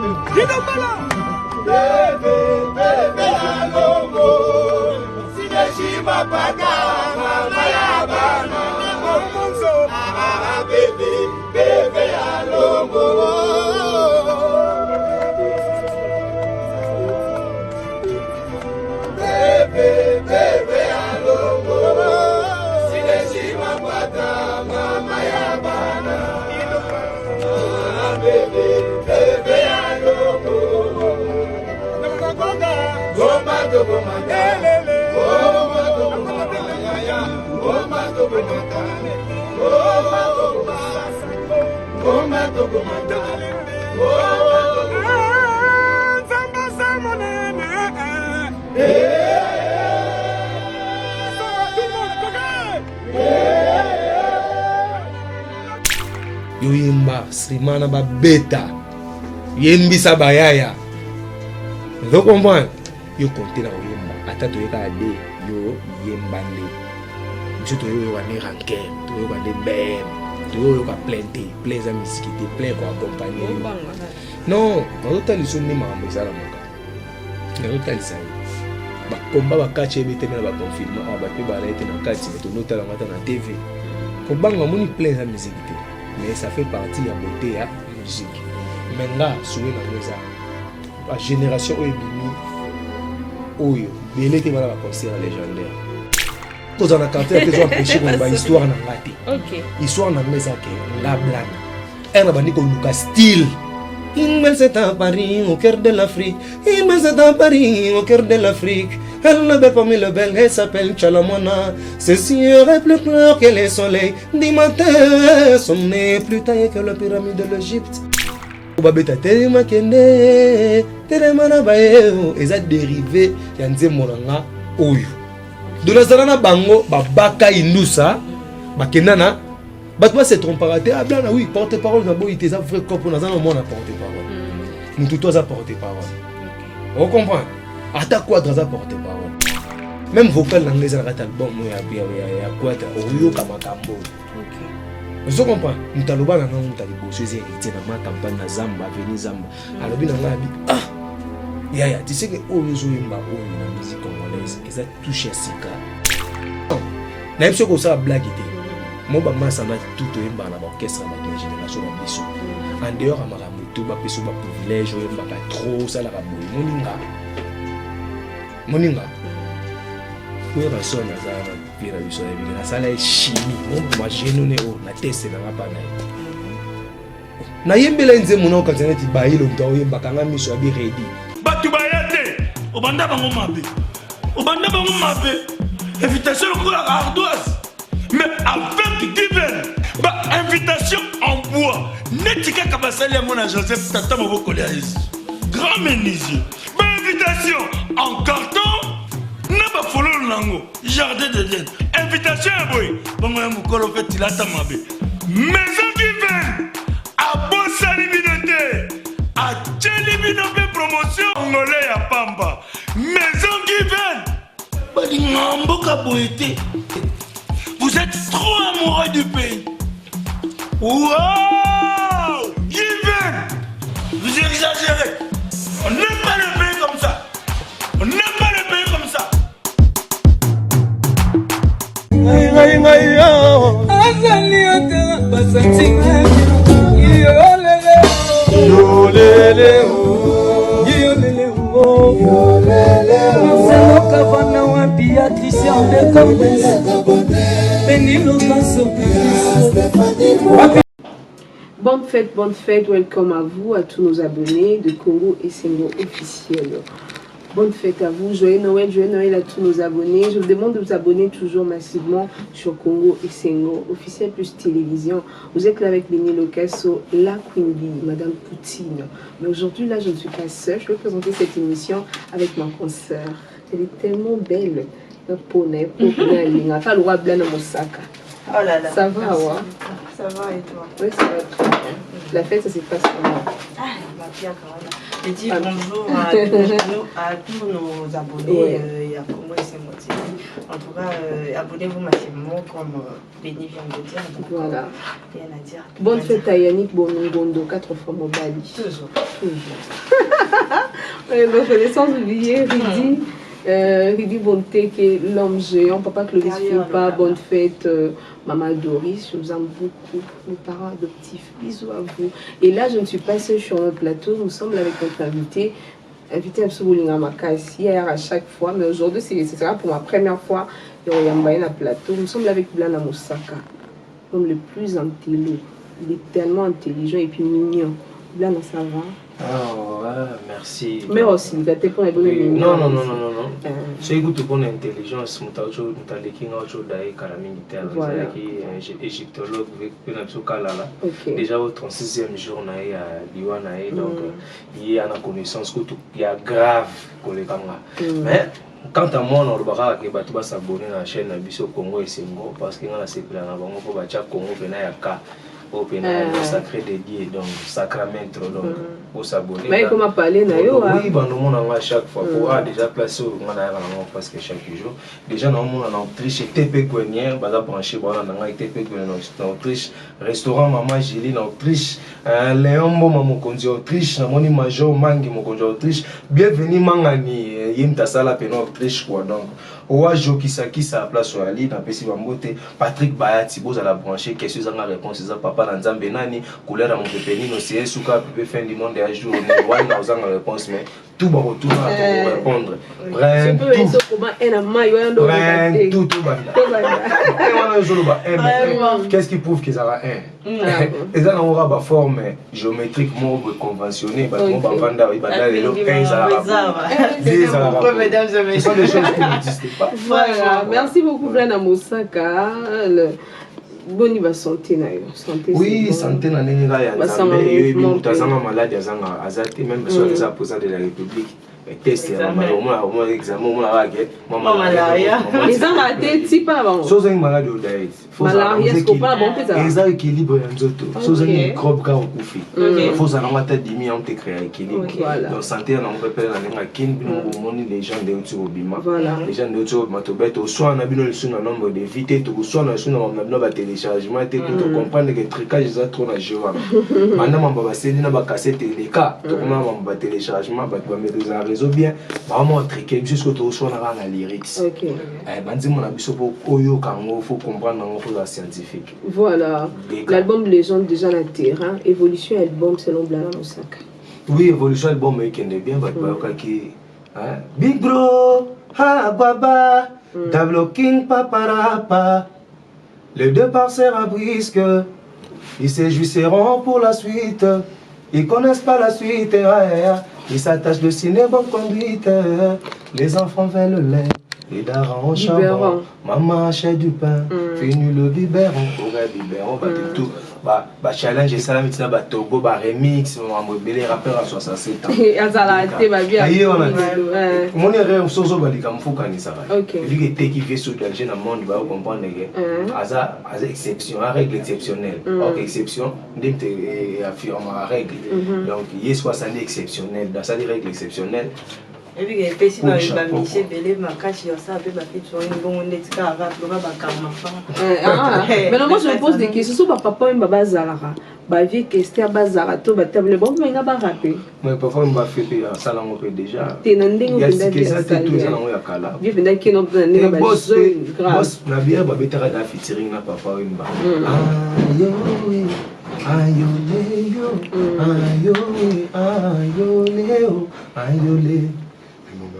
Bebe, bebe ya longo, sineshima paka mama ya bana. Ah, bebe, bebe ya longo. Bebe, bebe ya longo, sineshima paka mama ya bana. Ah, bebe, bebe ya longo. Goma tobomata, goma tobomata, ya, goma tobomata, goma tobomata, goma tobomata, goma tobomata. Yoyemba nsima na babeta, yembisa bayaya, ozo comprendre? Yo konte na koyemba, ata toyekaka de yo yemba nde biso toyoyoka nde ranker, toyoka nde bm, toyoyoka plein te. Plein eza misiki te, plein koaccompagne yo. Non, nazotalisa yo nde makambo ezalamaka, nazotalisa yo bakomba bakati ebetemi na baconfinement awa, bato mpe bala ete na kati me tonotalanga ata na TV. Kobanga omoni, plein eza musique te, mais ça fait partie ya beauté ya musique. Mais nga souwe nango eza bagénération oyo ebimi oyo bele te, bana baconcert légendaire kozala na quartier te, ezo empêche koloba histoire na nga te. Histoire na nga eza ke nga blana ere na bandi koluka style. Une c'est à Paris, au cœur de l'Afrique. Une c'est à Paris, au cœur de l'Afrique. Elle est belle parmi les belles, elle s'appelle Chalamwana. Ses yeux est plus clair que le soleil du matin. Son nez plus taillé que la pyramide de l'Égypte. Babeta telema kende telema na baye, eza dérivé ya nzembo na nga oyo. Donc nazala na bango, babaka indusa, bakenda na bato base trompaka te. Ablana, oui, porte parole na boyi te, eza vrai copo. Naza na mwana porte parole, motu to aza porte parole, ocomprendre? Ata Quadre aza porte parole, même vocal na ngai eza na kati album oyo ya Quadre, oyoka makambo oyo, ozo comprendre? Moto aloba na ngai, moto ya liboso eza Héritier na ma campagne na Zamba, aveni Zamba, alobi na ngai, abi: "Ah yaya, tu sais que oyo ozoyemba oyo na musique congolaise eza touche ya sika." Nayebi soki osala blague te, mo bamasa na tout toyembaka na baorchestre ya bato ya génération na biso, en dehors ya makambo to bapesa baprivilège, oyembaka trop, osalaka boye. Moninga, moninga oyeba so naza na vie na biso, nayebi nasala ye chimie moboma genou ne oyo na teste nanga mpa na ye, nayembela ye nzembo na okanisa neti bayilo, moto aoyembaka nga miso abi redi. Bato baya te, obanda bango mabe, obanda bango mabe, invitation lokola ardoise, mais avec Given, bainvitation en bois neti kaka basali yango na Joseph, tata mobokoli ya Yesu, grand menuisier, bainvitation en carton na bafololo nango, jardin d'Eden, invitation ya boye bongo ya mokolo mpe tilata mabe. Maison Given abosani bino te, atieli bino mpe promotion ngole ya pamba. Maison Given balinga mboka boye te. Vous êtes trop amoureux du pays. Wow, Given, vous exagérez. On n'aime pas le pays comme ça, on n'aime pas le pays comme ça. Ngai ngai azali ata basantima yolele Yolele. Yolele. Marcelo Kavana wapi ya Christian de Cordes Beni Lokaso. Bonne fête, bonne fête, welcome à vous, à tous nos abonnés de Congo Esengo officiel. Bonne fête à vous, joyeux Noël à tous nos abonnés. Je vous demande de vous abonner toujours massivement sur Congo Esengo officiel plus télévision. Vous êtes là avec Béni Locasso, la Queen Bee, Madame Poutine. Mais aujourd'hui, là, je ne suis pas seule. Je vais présenter cette émission avec ma consoeur. Elle est tellement belle. La peau, la peau, Oh là là. Ça va, Merci. ouais. Ça va et toi? Oui, ça va très bien. La fête, ça se passe comment? Ah, ma pierre quand même. Je dis Ah. bonjour à tous nos abonnés. Il y a Congo Esengo TV. En tout cas, abonnez-vous massivement, comme Béni vient de dire. Donc, Voilà. Rien à dire. Bonne Rien à fête dire. à Yannick Bomingondo, 4 fois Mobali. Toujours. Toujours. Ouais, donc, sans oublier Ridi, Ridi Bonteke, l'homme géant, papa Clovis Derrière Foupa, le bonne fête, maman Doris, je vous aime beaucoup, mes parents adoptifs, bisous à vous. Et là, je ne suis pas seule sur le plateau, nous sommes avec notre invité, invité Absoulinga Makasi, hier à chaque fois, mais aujourd'hui, ce sera pour ma première fois, et on y a un plateau. Nous sommes là avec Blana Mosaka, l'homme le plus intello. Il est tellement intelligent et puis mignon. Blana, ça va? Ah, ouais, merci. Mais aussi, il a pour les Oui, mignon. Non, non, non, non, non, non. Soki kutu mpona intelligence, moto aleki nga oco daye kala mingi te. Voilà. Azalaki égyptologue mpe na biso kalala. Ok. Déjà au 36e jour na ye ya liwa na ye, donc ye ana connaissance kutu ya grave koleka nga. Mais quant à moi, nalobaka kaka ke bato basabone na chaîne na biso Congo Esengo, parce que nga nasepela na bango mpo batya Congo mpena ya ka oyo mpena ya Ah. sacré dédié, donc sacramento, donc bosabone. Mais comment parler na yo, hein? Oui, bandomona nga chaque fois po a déjà place oyo nga nayaka nango presque chaque jour. Déjà naomona na Autriche TP Grenière, baza branché bwana na ngai TP Grenière na Autriche, restaurant Mama Julie na Autriche, Léon Mboma mokonzi ya Autriche, namoni Major Mangi mokonzi ya Autriche, bienvenu Mangani, ye mutu asala pena Autriche quoi. Donc owa jokisakisa place oyo ali, napesi bango te. Patrick Bayati, bozala branché. Question ezanga réponse eza papa na Nzambe nani, couleur ya mopepe nini, oseye suka pepe, fin du monde ya jour wana ozanga réponse, mais tout bakotuna tokorépondre. Je peux Prends tout. comment un amayo ndo. Prends tout, tobanda wana ozoloba un, qu'est-ce qui prouve qu'ezalaka un? Eza nango kaka baforme géométrique moko boye conventionné, bato mo bavanda ebanda lelo un ezalaka boye, deux ezalaka boye. Mesdames et Ce messieurs. sont des choses qui n'existent pas. Voilà, merci beaucoup Blana Mosaka. Boni ba santé na yo. Santé. Oui, c'est bon. santé na ndenge kaka ya Basanga Nzambe eyebi mouvement moto mpe. azanga maladi, azanga aza te, même soki eza président de la République, test ya omona omona examen, omona kaka ke mwa Mwa malaria. Ezanga te tipa na bango. So ozangi maladi o diet. Malaria sikopa na bango mpe ezala. Eza équilibre ya nzoto. So ozangi microbe kaka okufi. Fo ozala yango ata dimi yango te créa équilibre. Voilà. Donc santé ya nango mpe pele na ndenge akini bino bomoni légende euti kobima. Voilà. Légende euti kobima, tobe toswana na bino lisusu na nombre de vie te, tokoswana lisusu na mambo na bino batéléchargement te, po tocomprendre ke tricage eza trop na jeu wana. Banda mambo baseli na bacassette eleka, tokoma na mambo batéléchargement, bato bamaîtrise réseau bien, bakoma otriquer biso. Soki tokoswana kaka na lyrics. Banzembo na biso, po oyoka yango faut comprendre yango, faut ozala scientifique. Voilà. Dégâts. L'album Légende déjà na terrain, évolution album selon Blana Mosaka. Oui, évolution album ekende bien, bato bayokaki hein? Big bro ha baba Dablo King paparapa, le départ sera brusque, ils se jouisseront pour la suite, ils connaissent pas la suite, ah, ah. Ils s'attachent de ciné bonne conduite, les enfants veulent le lait, les darons au charbon, Biberon. maman achète du pain, fini le biberon, aurait biberon, bah tout ba challenge esalami ntina batogo baremix makambo ebele, rappeur ya 67 ans. Azala te babi. Aye wana te omoni erreur mosusu ozobalika mofu okanisaka eliki eteki vie so danger na monde, bayo comprendre ke aza aza exception, a règle exceptionnelle. Or exception nde moto affirmaka règle. Donc ye so asali exceptionnel, asali règle exceptionnelle. Ebika epesi Pour chapeau, bamisi quoi. ebele makasi osala mpe bafeaturing bongo ndeti kaka rap loba bakarmafa. Ah, maintenant moi je me pose des questions so bapapa oyo bazalaka bavie kester bazalaka to batable bango balinga barape. Mais parfois bafe mpe asala yango mpe déjà. Te na ndenge ya mpenza sika eza te, to eza vie nango ya kala. mpenza kino na ndenge bajeune grave. Boss na biere babetaka da featuring na Papa Wemba, ayowe ayoleyo ayowe ayoleo ayole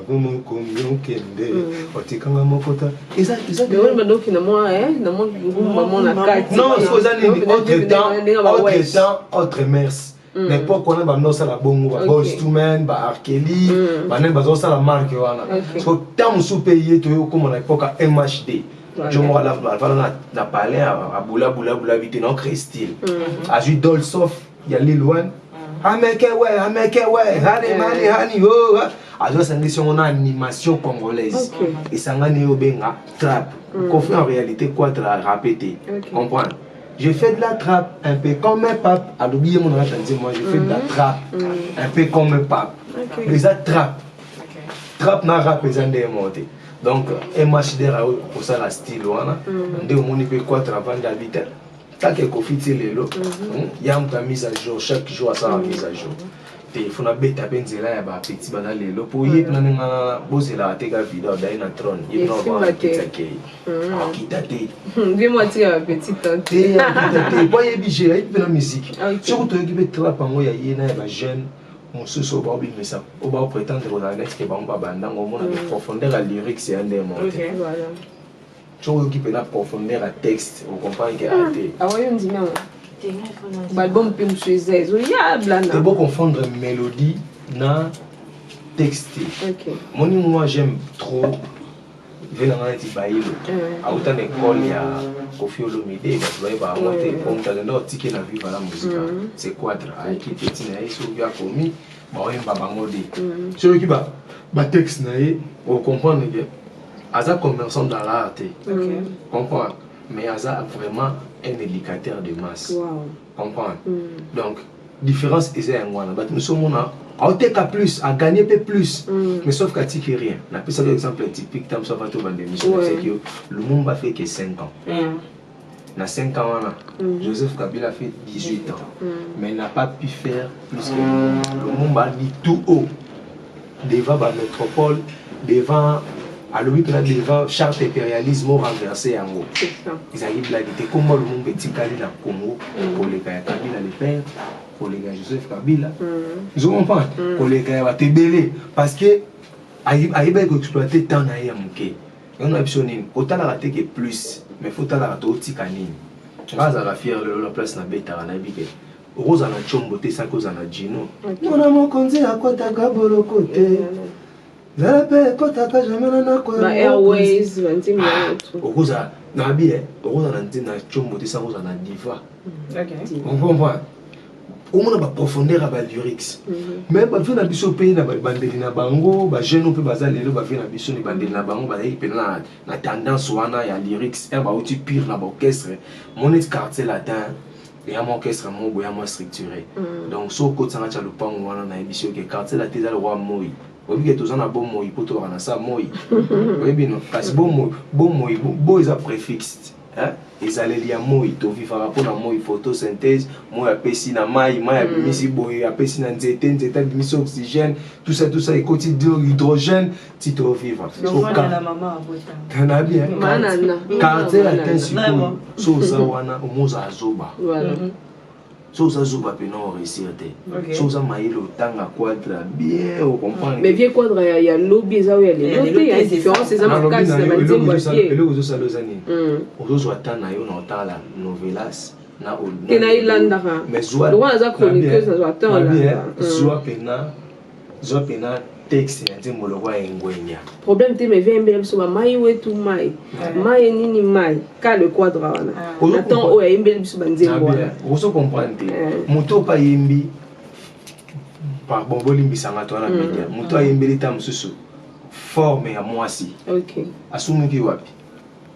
mokomi okende otikanga mokota eza eza. Mais oyo bandoki na mwa na mwa ngumba mo na kati. Non, soki eza nini, autre temps, autre temps, autre mœurs. Na époque wana bando osala bongo baboys two men baarkeli banani bazosala marke wana. So ntango mosusu mpe ye toye okóma na époque ya MHD. Jo moko avanda na palais, abulabulabula bi te na ocrée style, azwi dolsof ya Lil Wayne, ameke we ameke we hani mani hani o, azwi asangisi yango na animation congolaise, esangani ye obenga trap. Kofi en réalité quatre rappé te. Comprendre, je fais de la trappe un peu comme un pape, alobi ye mona kati moi je fais de la trappe un peu comme un pape. Eza trap, trap na rap eza ndenge moko te. Donc MHDR aoki kosala style wana. Nde omoni mpe Quatre avandi abi te kaka Ekofi ti lelo ya moto ya mise à jour, chaque jour asala mise à jour te. Faut nabeta mpe nzela ya bapeti baza lelo, mpo ye mpena ndenge wana bozelaka te ka video adaye na trône, ye mpena akitisa ye, akita te. Vie moi atika bapetit temps. Te, akita te, po ayebi je, ayebi mpe na musique. Soki toyoki mpe trap yango ya ye na ya bajeune mosusu oyo baobimisa, oyo baoprétendre kozala neti ke bango babandango, omona ke profondeur ya lyrics ya nde mo te. Soki oyoki mpena profondeur ya texte, ocomprendre ke a te. Awa yo ndimi yango, baalbum mpe mosusu eza ezoya blana. Te, boconfondre mélodie na texte te. Moni, moi j'aime trop ve na ngai neti Bayilo, auta na école ya Kofi Olomide. Bato bayeba yango te, po moto akenda otike na Viva la Musica, c'est Quadra ayaki te. Ntina ye soki akomi, baoyemba bango de. Soki oyoki batexte na ye, ocomprendre ke aza commerçant dans l'art te, comprendre, mais aza vraiment un éducateur de masse. Comprendre? Donc différence eza yango wana. Bato mosusu omona aoteka plus, aganye mpe plus, mais sauf qu'atiki rien. Napesaki exemple typique ta mosu avant tobanda émission. Napesaki yo Lumumba fait que 5 ans. Na 5 ans wana, Joseph Kabila fait 18 ans, mais n'a pas pu faire plus que Lumumba. Lumumba dit tout haut devant bamétropole, devant, alobi mpena devant charte impérialisme orenverse yango. C'est ça. Ezalaki blague te. Komba Lumumba etikali na Congo koleka ya Kabila le père, koleka ya Joseph Kabila, ozo comprendre, koleka ya bato ebele, parce que ayebaki koexploite temps na ye ya moke. Yango na biso nini, kotalaka te ke plus, mais faut talaka tootika nini. Nga azalaka fier lelo na place nabetaka, nayebi ke okozala na Tshombo te saki ozala na Jino. Mwana mokonzi akɔtaka boloko te, zala mpe ekɔtaka jamais na ndako ya Ba mokonzi. Airways, banzembo yango tu. Okozala na bi okozala na ntina na Tshombo te saki ozala na Diva. Comprendre, omona baprofondeur ya balyrics. Mais bavie na biso mpe na bandeli na bango, bajeune mpe baza lelo, bavie na biso na bandeli na bango bazalaki mpena na tendance wana ya lyrics. Ere bauti pire na baorchestre mo neti Quartier Latin, eya mwa orchestre mo boya mwa structuré. Donc so okotisanga tia lopango wana, nayebi soki Quartier Latin eza lokwa moi. Oyebi ke toza na bomoi mpo tobaka na sa moi, oyebi no, kasi bomoi, bomoi bo eza préfixe, hein? Ezaleli ya moi, tovivaka mpona moi, photosynthèse. Moi apesi na mai, mai abimisi boye, apesi na nzete, nzete abimisi oxygène, tout ça, tout ça ekoti hydrogène ti tovivre. Na bien Quartier Latin sikoyo, so oza wana, omo ozala zoba. So oza zoba mpena, oréussir te. So oza mayele, otanga Quadra bien, ocomprendre. Mais vie Quadra ya lobi eza oyo ya lelo te, ya différence eza makasi na banzembo ya vie. Eloko ozosala eza nini? Ozozwa temps na yo na otala novelas na Te, na elandaka. Lokola naza chroniqueuse, nazwa temps olanda. Zwa pena texte ya nzembo lokwa Engwenya. Problème te, mais vie ayembela biso bamai wetu, mai mai nini, mai ka le Quadra wana na temps oyo ayembeli biso banzembo wana. Ozo comprendre te. Moto oyo ayembi, pardon, bolimbisanga to wana media, moto ayembeli ta mosusu forme ya mwasi, asumuki wapi?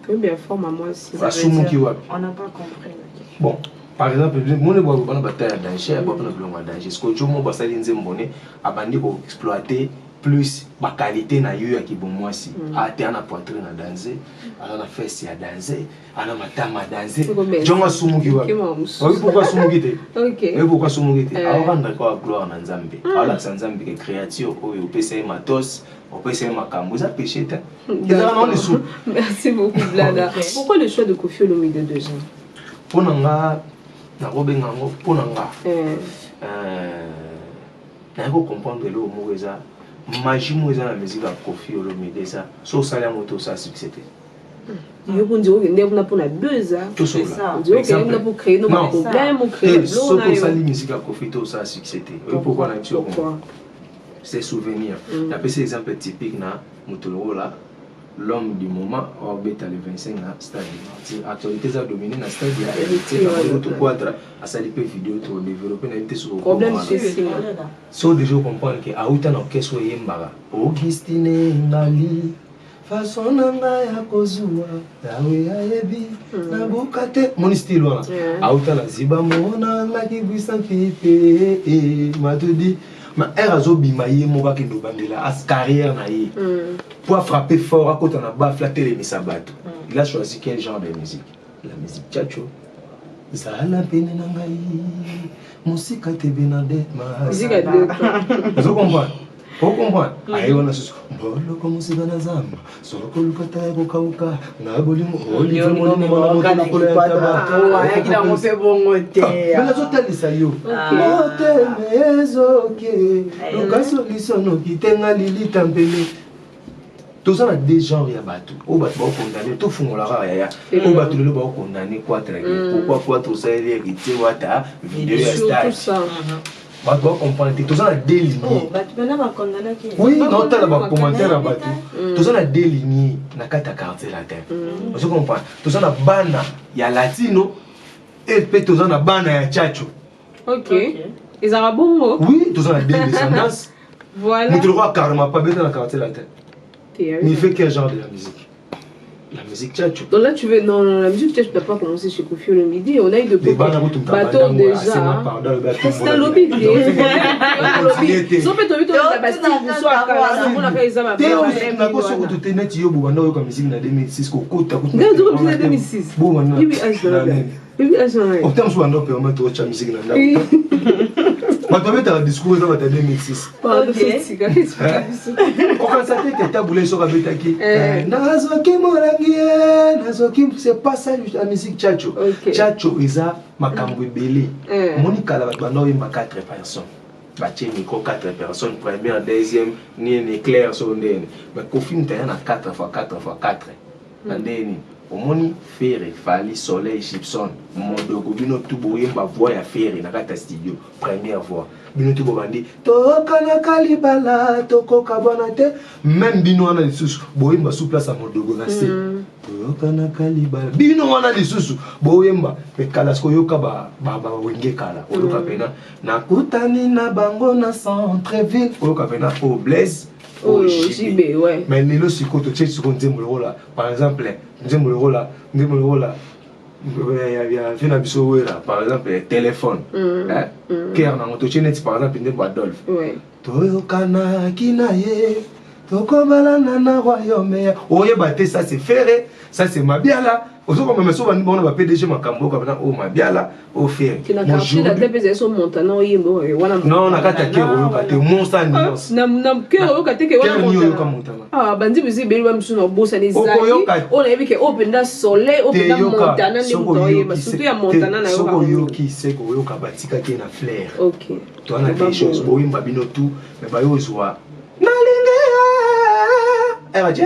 Toyebi ya forme ya mwasi. Asumuki wapi? On n'a pas compris. Bon, par exemple, moni bana bata ya danger, bapona bilongo ya danger. Sikoyo jo mo basali nzembo ne, abandi koexploite plus baqualité na yo ya kibomwasi. Ate ana poitrine na danger, aza na fesse ya danger, ana matama ya danger. Jongo asumuki wapi? Oyebi pourquoi asumuki te? Oyebi pourquoi asumuki te? Aorendre kaka gloire na Nzambe, aolakisa Nzambe ke créature oyo opesa ye matos, opesa ye makambo, eza péché te, ezalaka nango lisusu. Merci beaucoup, Blada. Pourquoi le choix de Kofi Olomide déjà? Mpo na nga, nakobenga yango, mpo na nga, naye kocomprendre eloko moko, eza magie moko eza na musique ya Kofi Olomide. Eza so osali yango te, osala succès te. Yo mpo nzela okende kuna mpona buzz, nzela okende kuna mpo créer no baproblème, ocréer. Soki osali musique ya Kofi te, osala succès te. Oyo pourquoi na biso, c'est souvenir. Napesi exemple typique na moto lokola l'homme du moment obeta le 25 na stade Martyr. Actualité eza dominé na stade ya Héritier na to Quadra asali mpe video to développé na ye te. So déjà comprendre ke auta na orchestre oyembaka Augustine Ngali, façon na ngai ya kozwa yawe ayebi nabuka te. Moni style wana, auta na ziba mona ngaki bwisa mpipe matudi. Mais heure azobima ye moko akende obandela as carrière na ye po afrappe fort, akota na baffle, atelemisa bato. Il a choisi quel genre de musique? La musique tchatcho. Zala pene na ngai, mosika te, Bernadette. Musique à deux temps. Ozo comprendre, ocomprendre? Aye wana susu mboloko, mosika na zamba, sokoluka ta ya kokauka na bolingo, olive molimo mwana moto lokolo ya taba. Ayaki nango mpe bongo te. Me nazotalisa yo, motema ezoke luka solution noki te. Nga lilita mpele, toza na deux genres ya bato oyo bato baokondane. Tofungola kaka yaya, oyo bato lelo baokondane Quatra. Pourquoi Quatra osaleli Héritier Wata video ya Surtout stade? ça. Bato baocomprendre te, toza na deux lignées. Bato bana bakondamnaki. Oui, naotala bacommentaire ya bato. Toza na deux lignées na kati ya Quartier Latin, ozo comprendre? Toza na bana ya latino e mpe toza na bana ya tchatcho. Ok. Ezalaka bongo. Oui, toza na deux descendance. Voilà. Moto lokola Karma pa beta na Quartier Latin, mais il fait quel genre de la musique? La musique tchatcho. Donc là, tu veux. Non, non, la musique, peut-être, tu n'as pas commencé chez Koffi Olomide. On a eu de Bana kutu. Bateau déjà. C'est un lobby. So mpe tobi tolanda bastyle mosusu akala, namonaka eza mabe. Nakoso kutu te neti yo bobanda oyoka musique na 2006 kokota. Nde ozoka biso na 2006. Yebi âge na ngai. Yebi âge na ngai. Ota mosusu banda opermettre otya musique na ndako, bato babetaka discours eza bato ya 2006. Pardon, tika biso. Okanisa te ete tabule soki abetaki nazwaki molangi ye, nazwaki, c'est pas ça la musique tchatcho. Tchatcho eza makambo ebele. Omoni, kala bato banda oyemba 4 personnes, batie micro 4 personnes, première, deuxième, nini, clair so ndeni. Mais Koffi moto aya na 4 fois 4 fois 4 na ndeni. Omoni Ferre, Fally, Soleil, Gibson, Modoko, bino tu boyemba voix ya Ferre na kati ya studio, première voix. Bino tu bobandi tokanaka libala, tokokabwana te. Même bino wana lisusu boyemba sous place ya Modogo na se, toyokanaka libala. Bino wana lisusu boyemba. Me kala sikoyo, oyoka bawenge kala, oyoka pena nakutani na bango na centre ville, oyoka pena o Blaise. Oyo JB, ouais. Mais lelo sikoyo totie sikoyo nzembo lokola, par exemple, nzembo lokola ya vie na biso Wera, par exemple téléphone, chœur nango totie neti par exemple nzembo Adolphe, toyokanaki na ye, tokobalana na royaume ya oyeba te. Ça c'est Ferre, ça c'est Mabiala. Ozokomema so bandi bango na ba PDG, makambo oyo kabana oyo Mabiala, oyo Ferre. Na quartier la te mpe ezali so Montana oyemba oyo wana. Non, na kati ya chœur oyoka te monsa nuance. Na chœur oyoka te ke wana. Chœur ni oyoka Montana. Ah, banzembo eza ebele, ba misusu na obosana ezali oyo nayebi ke oyo mpenza Soleil, oyo mpenza Montana nde moto oyemba, surtout ya Montana. Soki Nayoka. Oyoki seke oyoka batikaki ye na flair. Towana des choses boyemba bino tout, mais bayo ozwa nalingi batie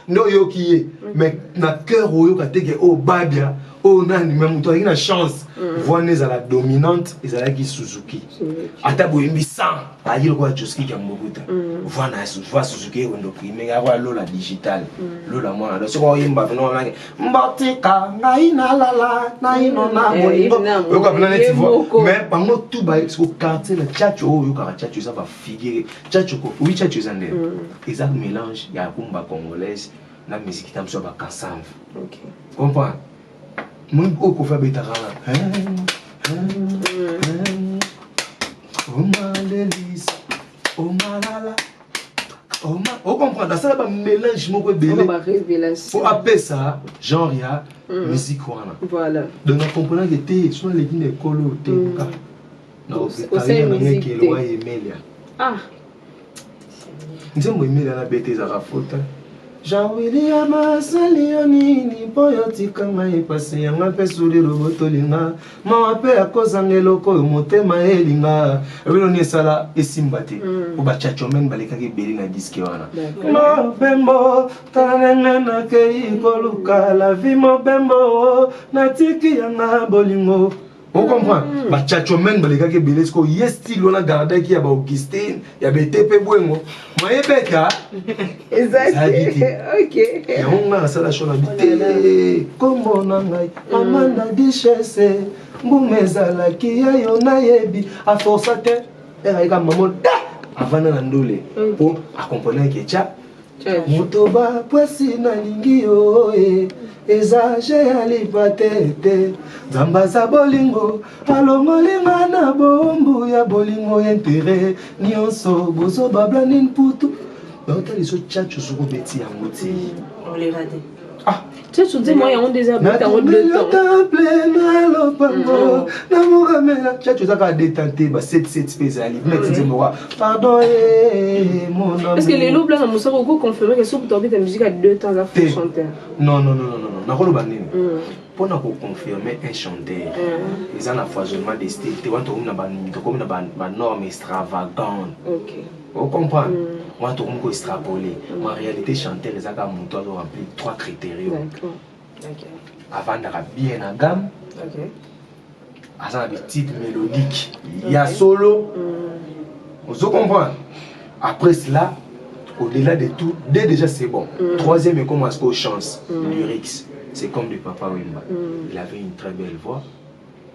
nde oyoki ye. Mais na chœur oyoka te ke oyo Babia, oyo nani. Mais moto azalaki na chance, voix ne ezala dominante, ezalaki Suzuki. Ata boyembi 100, ayi lokola Joski ya Mobuta, voix na voix Suzuki ekondo prime ako alola digital lola mwana. Donc soki oyemba pena wanake mbotika ngai nalala naino na bolingo, oyoka pena neti voix. Mais bango tout siko quartier na tchatcho oyo oyokaka tchatcho eza bafigure tchatcho. Oui, tchatcho eza ndenge eza mélange ya rumba congolaise na musique ta mosusu ya bakansamve, comprendre? Moi oyo Koffi abetaka wana, omalelisa omalala oma, ocomprendre? Asala bamélange moko ebele po apesa genre ya musique wana. Donc nakomprendake te so naleki na ekolo oyo te nga na carrière na ngai ekelo wa Emelia. Nzembo Emelia na bete ezalaka faute. Jean William asali yo nini mpo yo tika ngai? Epasi yanga mpe sourire botolinga, mawa mpe akozanga eloko oyo motema elinga. Eloni esala esimba te po bachachomene balekaki ebele na disque wana. Mobembo, tala ndenge nakei koluka la vie, mobembo natiki yanga bolingo, ocomprendre? Bachachomene balekaki ebele. Sikoyo ye style wana gardaki ya baaugustine ya bete mpe bwengo mayebeta. Ezalaki te. Yango ngai nasala sho na bi te, kombo na ngai Amanda Duchesse, mbuma ezalaki ya yo, nayebi aforsa te. Erayika mamo da avanda na ndole mpo akomprenaki etya. Moto ba pwesi nalingi yo e eza je ya lipa te te Nzambe aza bolingo alongoli nga na bombu ya bolingo intere nyonso bozoba blandine putu baotali so chacho soko obeti yango ti oleka te ah Tchatcho nzembo yango nde eza beta yango deux temps. Temple na lopango na mokamela. Tchatcho eza kaka deux temps te ba 7 7 pe ezali. Mais nzembo wa pardon eh mon amour. Est-ce que lelo blana mosaka oko confirmer que soki tobeta musique à deux temps aza faux chanteur? Non non non non non. Nakoloba nini? Mpo na koconfirme un chanteur eza na foisonnement de style te wana tokomi na tokomi na banorme extravagante. Okay. O comprendre? Mm. Wana tokomi ko extrapoler. Mm. En réalité chanteur eza kaka moto azo remplir trois critères. D'accord. Okay. Avandaka bien na gamme. Okay. Aza na betitre mélodique okay. ya solo. Mm. Ozo comprendre? Après cela, au-delà de tout, dès déjà c'est bon. Troisième et comment est-ce qu'on chance mm. lyrics. C'est comme de Papa Wemba. Il avait une très belle voix.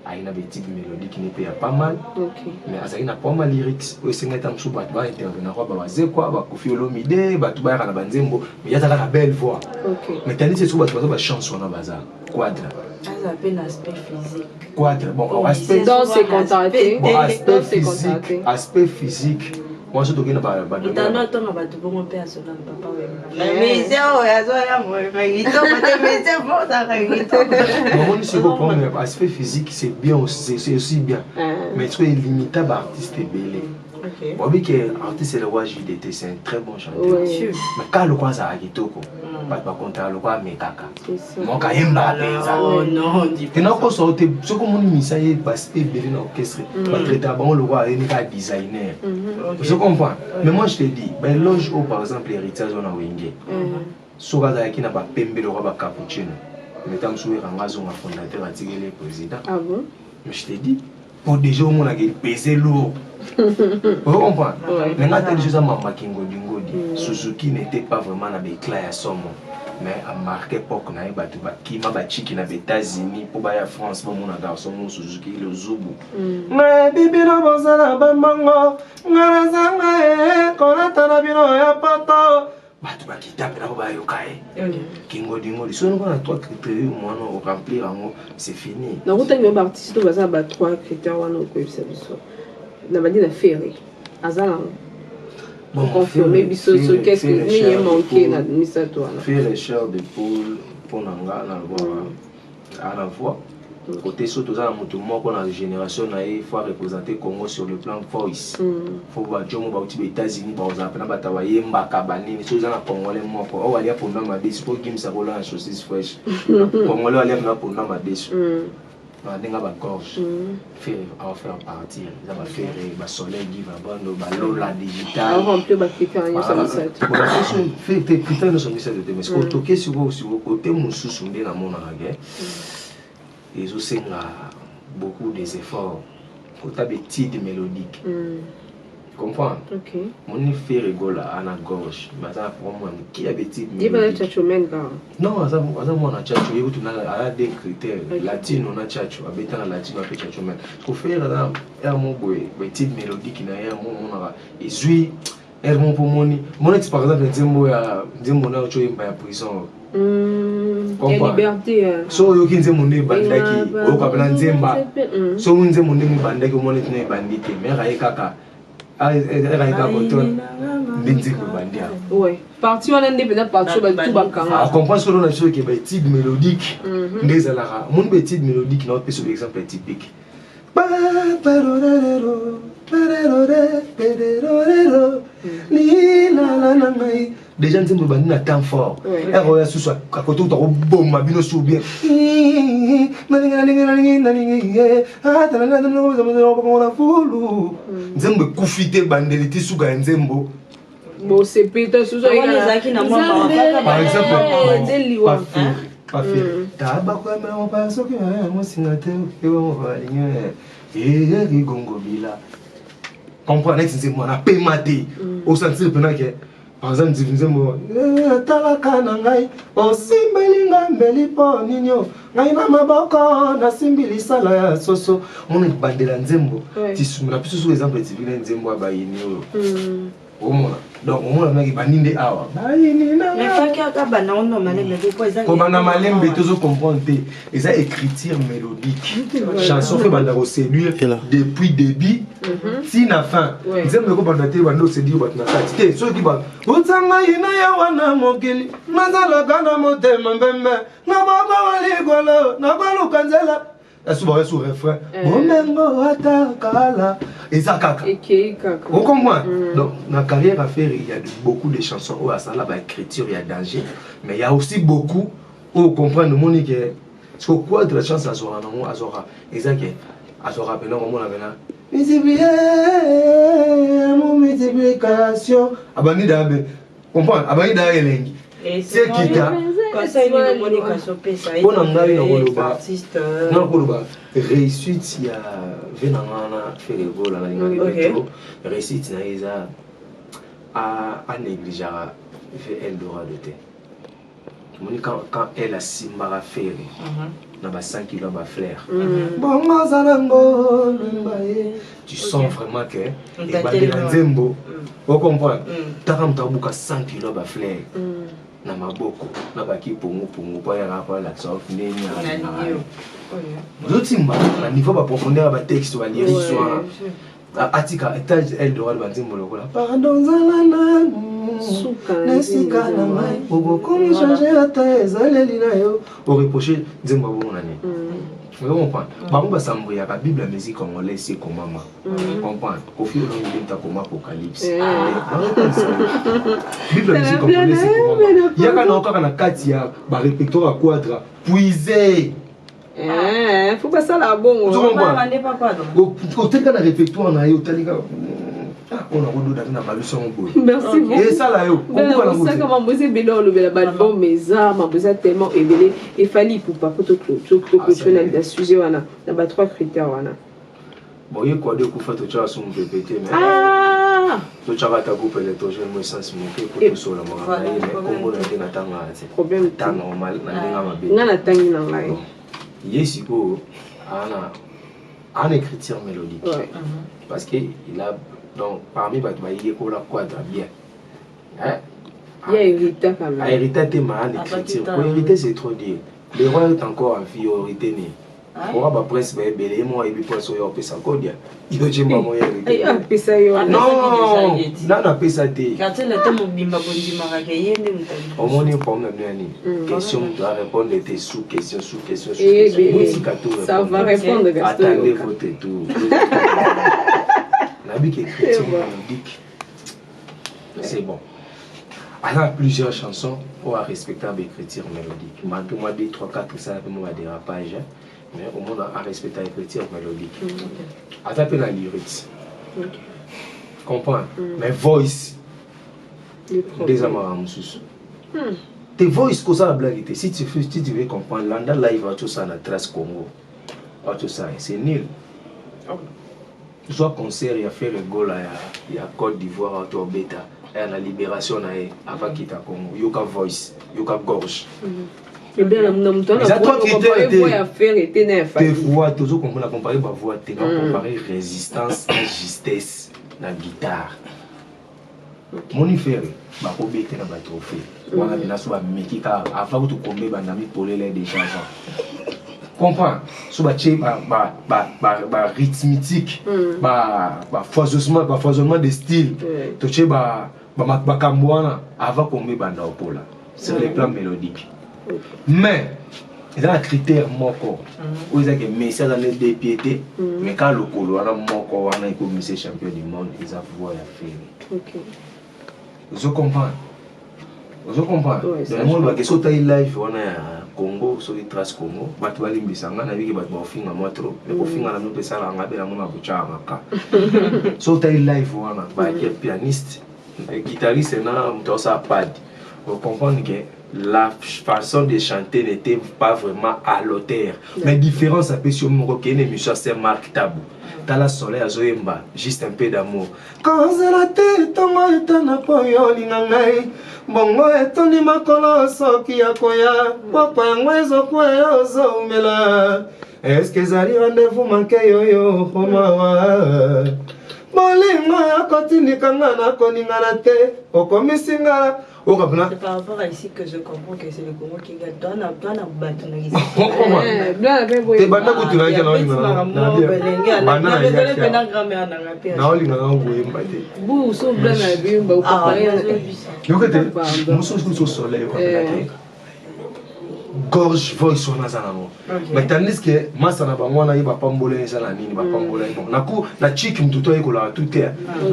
aye na betide mélodique ne mpe ya pas mal okay. mais azalaki na pas mal lyrics oyo esengaki ntango mosusu bato baintervenaka bawazekwa bakofi olomide bato bayaka na banzembo mais ye azalaka na belle voix okay. mais tandis soki bato baza bachance wana baza quadre aza mpe na aspect physique quadre bon oh, aspect dans ses contacts bon, aspect physique aspect physique moi soki tokei na badotando atonga bato bongo mpe asola papa wemba oyo azoya kitoko te métier bozaka kitoko omoni siko problème aspect physique c'est bien c'est aussi bien mais soki elimita baartiste ebele oyebi ke artiste le roi jdt c'est un très bon chanteur mais kaka lokola azalaka kitoko bato bakontaka lokola amekaka moko ayembaka mpenza te nakosa yo te soki omoni misa ye baspe ebele na orchestre batraitaka bango lokola ayeni kaka designer ozo comprendre mais moi je te dis baeloge oyo par exemple héritier aza na wenge soki azalaki na bapembe lokola bacapuccino mais ta mosusu ekanga azonga fondateur atikeli président ah bon? mais je te dis po déjà omonaka epese lourd ozo comprendre mais nga te déjà eza mama kingodingodi Suzuki n'était pas vraiment na baéclat ya somo mais amarque époque na ye bato bakima bachiki na baétats-unis mpo baya France bamona garçon mo Suzuki lozubu nayebi bino bozala bambongo nga nazanga ye kolata na bino ya poto bato bakita mpena po bayoka ye kingodingodi soki noko na trois critères mwana oremplir yango c'est fini nakutangi yo baartiste oyo baza na ba trois critères wana okoyebisa biso na bandi na Ferre aza nango confirme biso so qu'est-ce que nini emanke na misato wana Ferre chair de poule mpo na nga nalobaka à la voix côté so toza na moto moko na génération na ye faut représenter Congo sur le plan voice faut bajomo bauti ba États-Unis bakozala mpena bato bayembaka banini so eza na congolais moko oyo alia ponda madesu mpo gimisa kolala na saucisse fraîche congolais alia mpena ponda madesu na ndenge bagorge Ferre aofaire partir eza baFerre basoleil give abando balola digital remplir bacritère nyonso misato te critère nyonso misato te mais sikoyo toke sikoyo sikoyo kote mosusu nde namonaka ke ezosenga beaucoup des efforts kota betide mélodique comprendre moni Ferre Gola ana gorge mais aza na problème ya moke ya betide non aza mwana Tchatcho ye kutu aza deux critères latino na Tchatcho abeta na latino ape Tchatcho men ko Ferre aza air mo boye betide mélodique na ye mo omonaka ezwi air mo mpo moni moneti par exemple nzembo ya nzembo na oyo oyemba ya prison so oyoki nzembo nde ebandaki oyoka mpena nzemba soki nzembo ndenge ebandaki omoni tina ebandi te mais aye kaka aye kaka koton nde nzembo ebandi awa parti wana nde mpenza parti oyo bato bakanga comprendre solo na biso oke baétude mélodique nde ezalaka omoni baétude mélodique na opesa exemple typique lilala na ngai déjà nzembo ebandi na temps fort ere oyo susu akoki kuta koboma bino su bien nalingi nalingi nalingi nalingi na fulu nzembo ekufi te ebandeli ti suka ya nzembo bosepeta susu par exemple tabakoyamela mopaya soki mosinga te balingi eyekigongobila comprendre neti nzembo wana pema te osentir mpena ke par exemple nzembo talaka na ngai osimbeli nga mbeli mpo nini o ngai na maboko nasimbi lisala ya soso mona bandela nzembo tisumela biso soki exemple tivile nzembo ya bayini oyo omona. Donc omona naki bandi nde awa bayini kobanda malembe tozo comprendre te, eza écriture mélodique. Chanson fe banda koséduire depuis début ti na fin. Nzembo ekobanda te, banda oséduire bato na kati te. Soki otanga yina ya wana mokili, nazalaka na motema mbembe na boko wa likolo, nakoluka nzela asu baka su refrain bomengo ata kala eza kaka. Ekei kaka. Ocomprendre? Donc na carrière à faire, il y a beaucoup de chansons oyo asala baécriture ya danger, mais il y a aussi beaucoup oyo comprendre omoni ke siko quoi de la chance azwaka nango, azwaka eza ke azwaka pena komona pena multiplier mo multiplication, abandi daa be comprendre, abandi daa elengi sekita. Mpo na ngai nakoloba réussite ya ve na ngai na Ferre Gola, nalingaki petro réussite na ye eza anégligeaka ve Eldorado te. Omoni quand elle asimbaka Ferre na ba 100 kilo ya bafleur, bongo aza nango lemba ye, tu sens vraiment que ebandela nzembo, ocomprendre? Taka moto abuka 100 kilo ya bafleur na maboko na baki pongupongu mpo ayaka po alakisa ndenge alingaka yo, ozotimba na niveau baprofondeur ya batexte, balyrics wana. Atika étage Eldorado, banzembo lokola pardon nzala nanu na esika na ngai, okokomi change ata ezaleli na yo, oreproche nzembo ya bongo na nini? Ozo comprendre? Bango basambuyaka bible ya musique congolaise si ekomama, comprendre? Koffi Olomide mutu akoma Apocalypse. Bible ya musique congolaise ekomama, yaka nao kaka na kati ya barépertoire ya Quadra puise. Faut basala bongo. Otalika na répertoire na ye, otalika oyo nakododa te na balusi yango boye. Merci beaucoup. Esala yo. Osaka mambo eza ebele, olobela baalbum eza mambo eza tellement ebele. Efali Ipupa, po toclôture na sujet wana na ba trois critères wana. Bon, ye kwado ekufa, totyaka so mopepe te, mais totyaka ata groupe électrogène mo essence moke po tosola makambo na ye, mais kombo na te natangaka te. Problème. Ta normal na ndenge mabe. Nga natangi na ngai. Ye sikoyo ana ana écriture mélodique parce que il a, donc parmi bato bayekola Quadra bien, hein? Il a hérité quand même. A hérité te, ma en écriture. Pour hériter, c'est trop dire. Le roi est encore en vie, hérité né. Oka baprince baebele, ye moko ayebi mpasi oyo opesa kodia yo jemba mo. Apesa yo. Non, nano apesa te. Mobimba bondimaka ke ye nde moto. Omoni problème na bino ya nini? Question moto arépondre te, sous question, sous question, sous question. Botika to. Ça va répondre. Attendez votre tour. Nayebi ke écriture mélodique, c'est bon. Aza plusieurs chansons oyo arespectable écriture mélodique, malgré moi 2 3 4 esala mpe mo badérapage, mais omona arespecta écriture mélodique. Aza mpe na lyrics, comprendre, mais voice nde eza makambo mosusu te. Voice kosala blague te. Si tu veux comprendre, landa live auti osala na Trace Congo, auti osala, c'est nul. Zwa concert ya Ferre Gola ya Côte d'Ivoire, auti obeta ya na libération na ye avant kita Congo, yoka voice, yoka gorge. Eza trois critères te. Ya Ferre te na ya te. Voix tozo comprendre, comparer bavoix te, na comparer résistance na justesse na guitare. Moni Ferre bakobete na batrophée wana mpena so bameki kaka avant kutu kombe bandami polele déjà avant, comprend? So batie barythmitique, bafoisonnement de style, totie bakambo wana avant kombe banda opola sur le plan mélodique. Mais eza na critère moko oyo ezake Messi aza nde deux pieds te, mais kaka lokolo wana moko wana ekomisi champion du monde, eza voix ya Ferre. Ozo comprendre? Ozo comprendre? Donc yango olobaki soki otali live wana ya Congo, soki Trace Congo, bato balimbisa nga, nayebiki bato bakofinga mwa trop, mais kofinga na bino mpe esalaka nga mpe namona kotyaka maka. Soki otali live wana, bayaki pianiste, guitariste na moto akosala pad, ocomprendre que la façon de chanter n'était pas vraiment à l'auteur. Mais différence apesi yo moko, kende émission ya Saint Marc Tabu, tala Soleil azoyemba Juste un peu d'amour. Kozela te ntongo etana mpo yo olinga ngai, bongo etondi makolo soki ya koya pokwa yango ezokweya, ozoumela eske ezali rendez-vous manqué yoyo omawa. Bolingo ya kotindika nga na koningana te okomisi nga oyoka mpena. C'est par rapport à ici que je comprends que c'est le Congo qui gagne. Toi, na toi na bato na ici. Te banda kutu nayaki naolinga naolinga nango koyemba te. Yoka te mosusu kutu soleil yoka mpena te gorge voice wana aza nango. Mais tandis que masa na bango wana ye bapambola eza na nini bapambola ye bon na ku na chik mutu to ayekolaka tout te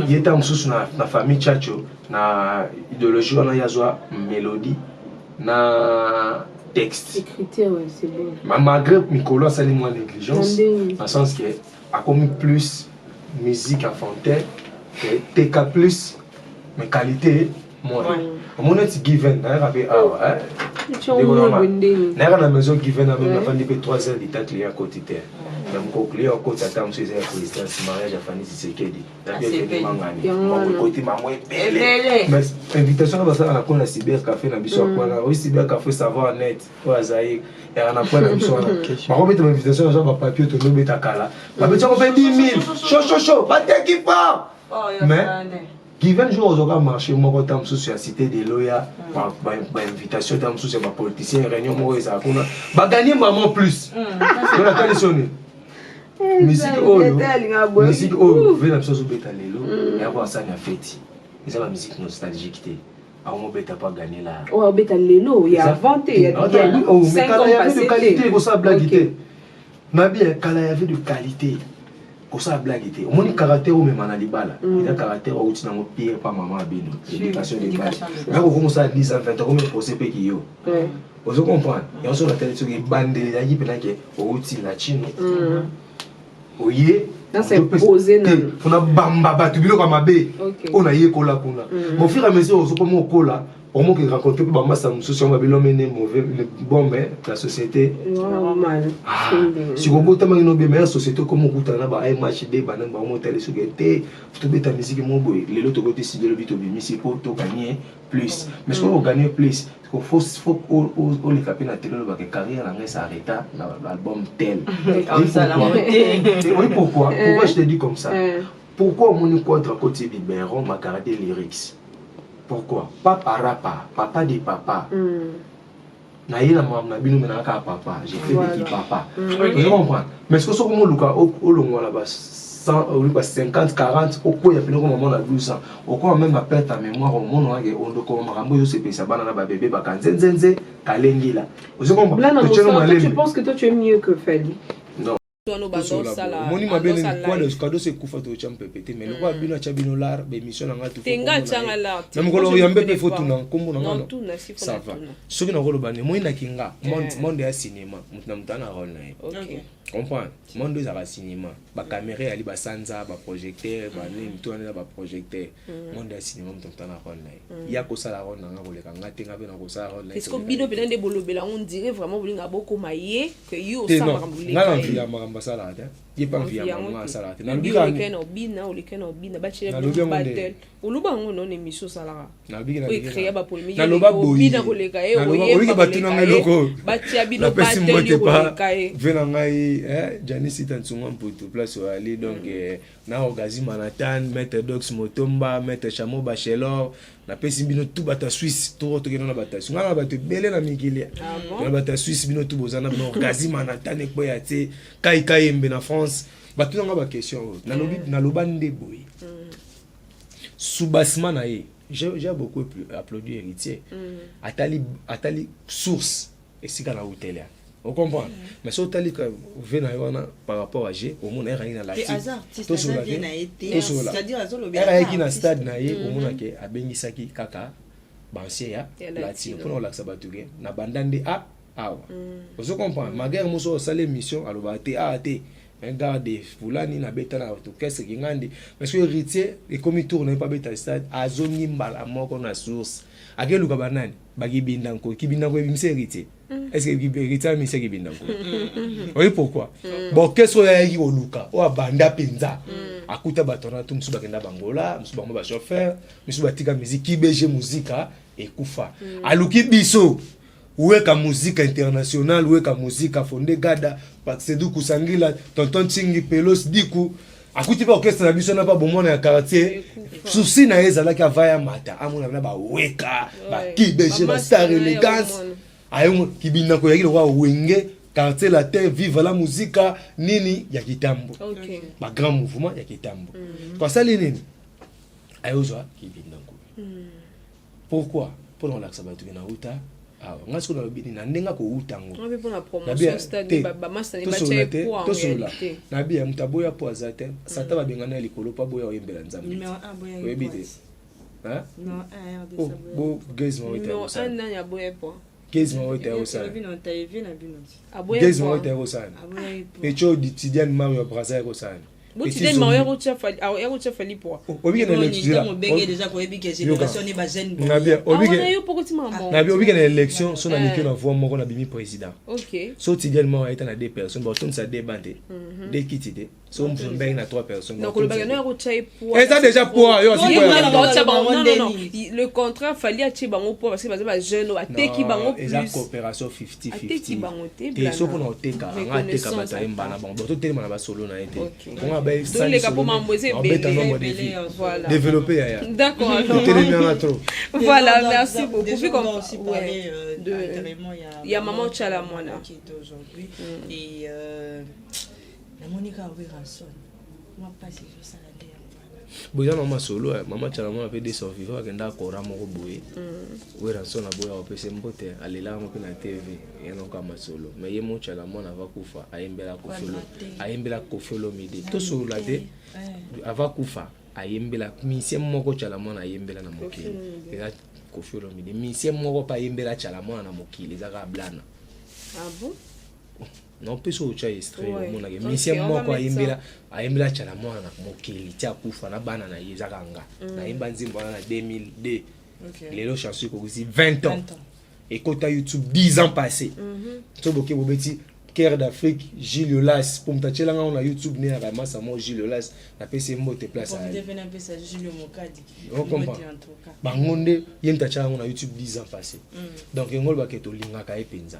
ye ta mosusu na, na famille chacho na idéologie wana ye azwa mélodie na texte. Écriture, ouais, c'est bon. Ma malgré mikolo asali mwa négligence na sens que akomi plus musique enfantin que teka plus mais qualité moins. Omoni neti Given nayaka mpe awa nayaka na maison Given na meme nafandi mpe 3 heures d'état client akoti te na mokolo client akoti ata mosusu eza ya présidence mariage ya Fanny Tshisekedi nabi événement ngani moko ekoti bango ebele mais invitation na basala na kona cyber café na biso akwana oyo cyber café savoir net oyo azali yaka na point na biso wana bakobeta bainvitation na bapapier tondobeta kala babeti yango mpe 10 000 shoshoshо bateki fort mais Given jour ozoka marché moko ta mosusu ya cité de loya bainvitation ta mosusu ya bapoliticien réunion moko ezala kuna baganye maman plus to natali soni musique oyo musique oyo ve na biso azobeta lelo yako asani ya feti eza ba musique nostalgique te akomobeta po aganye la oyo abeta lelo ya avant te ya mais kala ya de qualité kosala blague te na bien kala ya de qualité kosala blague te omoni caractère omema na libala eza caractère outi nango pire pa mama ya bino éducation de base nga kokomosala 10 ans 20 okomi pose mpe kiyo ozo comprendre yango soki natali soki ebandeli ezalaki mpena ke outi na chino oye mpona bamba bato biloko ya mabe oyo nayekola kuna bon fur et à mesure ozokoma okola omoki rencontre mpe bamasa mosusu yango babilomene mauvais bon mais la société sikobotamaki no bien mais ya société okoma okutana na ba mhd banani baomotali soki te tobeta misiki mo boye lelo tokoti studio lobi tobimisi mpo toganye plus mais soki oganye plus faut oleka mpe na tele olobaka carrière na ngai s'arrêta na album tel. Oui, pourquoi pourquoi je te dis comme ça? Pourquoi omoni Quadra koti biberon magarde lyrics? Pourquoi papa rapa papa de papa na ye na makambo na bino me na kaka papa je fais de qui papa ozo comprendre. Mais soki soki omoluka olongwa na ba 100 oluka 50 40 okwea pene okoma mwana 12 ans okoma même na perte ya mémoire omona wake ondokoma makambo ezosepelisa bana na babebe bakanzenzenze kalengila ozo comprendre. Tu penses que toi tu es mieux que Fally? Non. Omoni mabe nini kadoso ekufa totya mpepe te mais lokola bino atya bino lar bémission na ngai na mokolo oyambe mpe fo tuna nkombo na nga ça va soki nakoloba nde moyinaki nga monde ya cinéma moto na moto ana rôle na ye comprendre monde ezalaka cinéma bacaméra eyali basanza baprojecteur banini to wana eza baprojecteur monde ya cinéma moto moto ana rôle na ye ya kosala rôle na nga koleka nga te nga mpe na kosala rôle na ye. Bino mpena nde bolobela on dirait vraiment bolinga bokoma ye que yo osala makambo nga na mvia makambo asalaka te ye mpa mvia makambo nga asalaka te. Nalobi na oleka na obina batiela battle oloba yango non émission osalaka oecréa bapolémique. Naloba boyobina koleka ye. Oyiki batunanga eloko. Batia bino battle yo koleka ye. Ve na ngai Janisita Nsunga Mputu place oyali donc na Orgazi Manhattan, maître Dox Motomba, maître Chamo Bachelor, napesi bino tu bato ya Suisse toko tokende na bato ya Suisse ngai na bato ebele na mikili na bato ya Suisse bino tu boza na bino Orgazi Manhattan ekweya te kai kayembe na France batunanga baquestion oyo nalobi naloba nde boye soubassement na ye. J'ai beaucoup applaudi Héritier atali atali source esika na utele ocomprendre mais so otali ve na ye wana par rapport à g omona eraki na latitosola na stade na ye omonake abengisaki kaka baancien ya Latino mpona kolakisa bato ke na banda nde a awa ozo comprendre magere moso osala émission alobaka te awa te un garde fulani nabeta na orchestre kingandi mais soki Héritier ekomi tour na ye mpo abeta stade azongi mbala moko na source akeluka banani bakibindanko kibindanko ebimisa Héritier. Est ce que Héritier amisa kibindanko? Oyi pourquoi baorchestre oyo ayaki koluka oyo abanda mpenza akuta bato wana tu mosusu bakenda bangola mosusu bango bachauffeur mosusu batika musique kibg muzika ekufa aluki biso weka muzika international weka muzika fonde gada Sedu Kusangila tonton Tsingi Pelos Diku. Akuti mpe orchestre na biso na pa bomwana ya quartier. Souci na ye ezalaki ava ya mata amona na baweka bakibg bastar élégance ayo kibinako yaki lokola wenge quartier latin vive la musica nini ya kitambo, ba grand mouvement ya kitambo. Ko asali nini? Ayozwa kibinako. Pourquoi? Mpona kolakisa bato ke nauta awa. Ngai soki nalobi nini na ndenge akouta yango, tosolola nabi ya moto aboya mpo aza te. Satan babengana ya likolo mpo aboya oyembela Nzambe. Oyebi te gaz mawete yakosala, gaz mawete yakosala, eco Tidiane Mario ya Braza yakosala. Tidiane Mario yakotia Fally poa. Obike na élection, obike na élection so naleki na voix moko, nabimi président. So Tidiane Mario ayeta na deux personnes, baotondisa deux bancs te, deux kiti te. So Mzumbe na trois personnes. Eza déjà poids yo. Le contraire, Fally atie bango poids parce que baza bajeune, ateki bango. Plus eza coopération 50-50 te. So mpona oteka anga, ateka bato ayemba na bango, bato telema na basolo na ye te. Konga babeta nombre de vie développé yaya. D'accord. Totelemi wana trop. Voilà, merci beaucoup. Vu qu'on aussi parler de il y a maman Tshala Mwana qui est aujourd'hui et namoni kaka Werrason mwa mpasi ezosala nde yango wana. Boye eza na masolo ya mama Tshala Mwana mpe de son vivant akenda akora moko boye. Werrason aboya kopesa mbote, alelaka ngo mpe na TV eyanoka masolo. Mais ye mo Tshala Mwana ava kufa ayembela Koffi, ayembela Koffi Olomide. Tosolola te, ava kufa ayembela musicien moko. Tshala Mwana ayembela na mokili eza Koffi Olomide. Musicien moko mpe ayembela Tshala Mwana na mokili eza kaka Blana. Ah bon? Non, mpe soki otya extrait, omonaka musicien moko ayembela Tshala Mwana na mokili ti akufa na bana na ye eza kaka nga. Nayemba nzembo wana na 2002. Lelo chanson ekokisi 20 ans, ekota YouTube 10 ans passé. So boke bobeti Cœur d'Afrique Gilles Olas po moto atielanga ngo na YouTube ne yaka masa mo Gilles Olas, napesi ye mbote place. Bango nde ye moto atielanga ngo na YouTube 10 ans passé. Donc yango olobake tolingaka ye mpenza.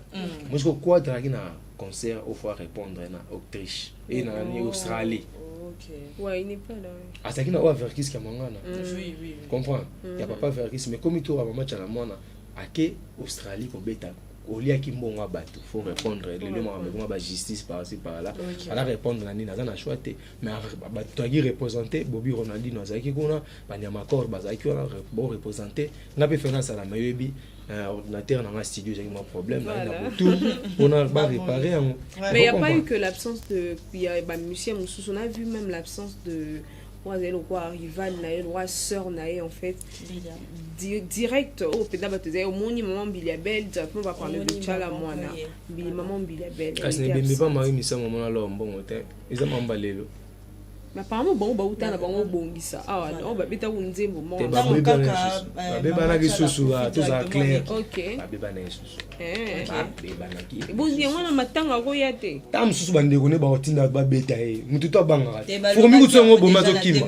Mosiko kwadraki na concert au faut répondre na Autriche e na nani, Australie. Ouais, il n'est pas là. Azalaki na oyo Verckys Kiamwangana, comprendre ya papa Verckys. Mais komi tour ya mama Tshala Mwana ake Australie kobeta, oliaki mbongo ya bato, faut répondre. Lelo makambo ekoma bajustice par-ci par-là. Ala répondre na nini? Aza na choix te. Mais bato aki représente Bobi Ronaldino azalaki kuna, banyamacor bazalaki wana bo représente nga mpe fena asalama. Yoyebi ordinateur na nga studio ezalaki mwa problème na na butu mpona barépare yango. Mais il n'y a pas eu que l'absence de, il y a ba musicien mosusu. On a vu même l'absence de oyo azali lokola rival na ye, lokola sœur na ye en fait direct oyo mpenza bato ezali omoni mama Mbilia Bel, directement va parler de Tshala Mwana, mama Mbilia Bel. Kasi na ebembe pa Marie Misamu omona lor mbongo te, eza mamba lelo. Mais apparemment bango bauta na bango obongisa awa oyo babetaka nzembo moko. Babebanaki susu, tozala clair. Babebanaki susu, babebanaki. Yango wana matanga akoya te. Ta mosusu bandeko ne bakotinda babeta ye, motu to abangaka te. Fourmi kutu yango boma azokima.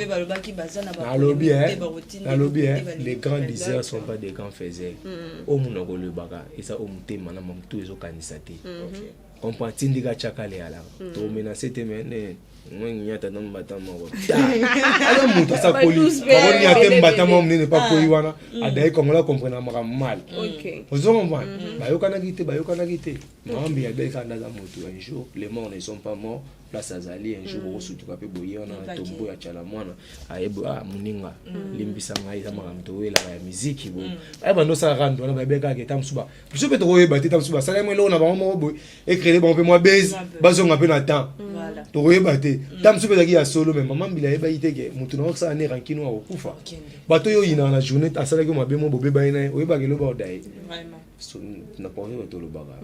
Nalobi les grands diseurs sont pas des grands faiseurs. Oyo munoko olobaka eza oyo motema na motu ezokanisa te. Comprend tindika tiakale alaka tomenace te. Me ne nyata na mbata moko aza moto asakoli bakonia te, mbata moko monene mpe akoyi wana adaye kongola comprendre makambo mal. Ozo comprendre, bayokanaki te, bayokanaki te. Makambo ya bel kanda aza moto. Un jour les morts ne sont pas morts. Place azali, un jour bokosutuka mpe boye wana na tombo ya Tshala Mwana ayebi ah moninga limbisa ngai, eza makambo toyelaka ya miziki boye. Bayeba nde osala rando wana, bayebi kaka eta mosusu biso mpe tokoyeba te. Ta mosusu basalaki eloko na bango moko boye, ecréer bango mpe mwa base, bazonga mpe na temps, tokoyeba te. Ta mosusu mpe ezalaki ya solo. Mais mama Mbila ayebaki te ke motu na okosala ne rancune oyo akokufa. Bato oyo oyinaka na journée asalaki mabe mo bobeba ye na ye, oyebaka eloba oda ye na porte. Bato olobaka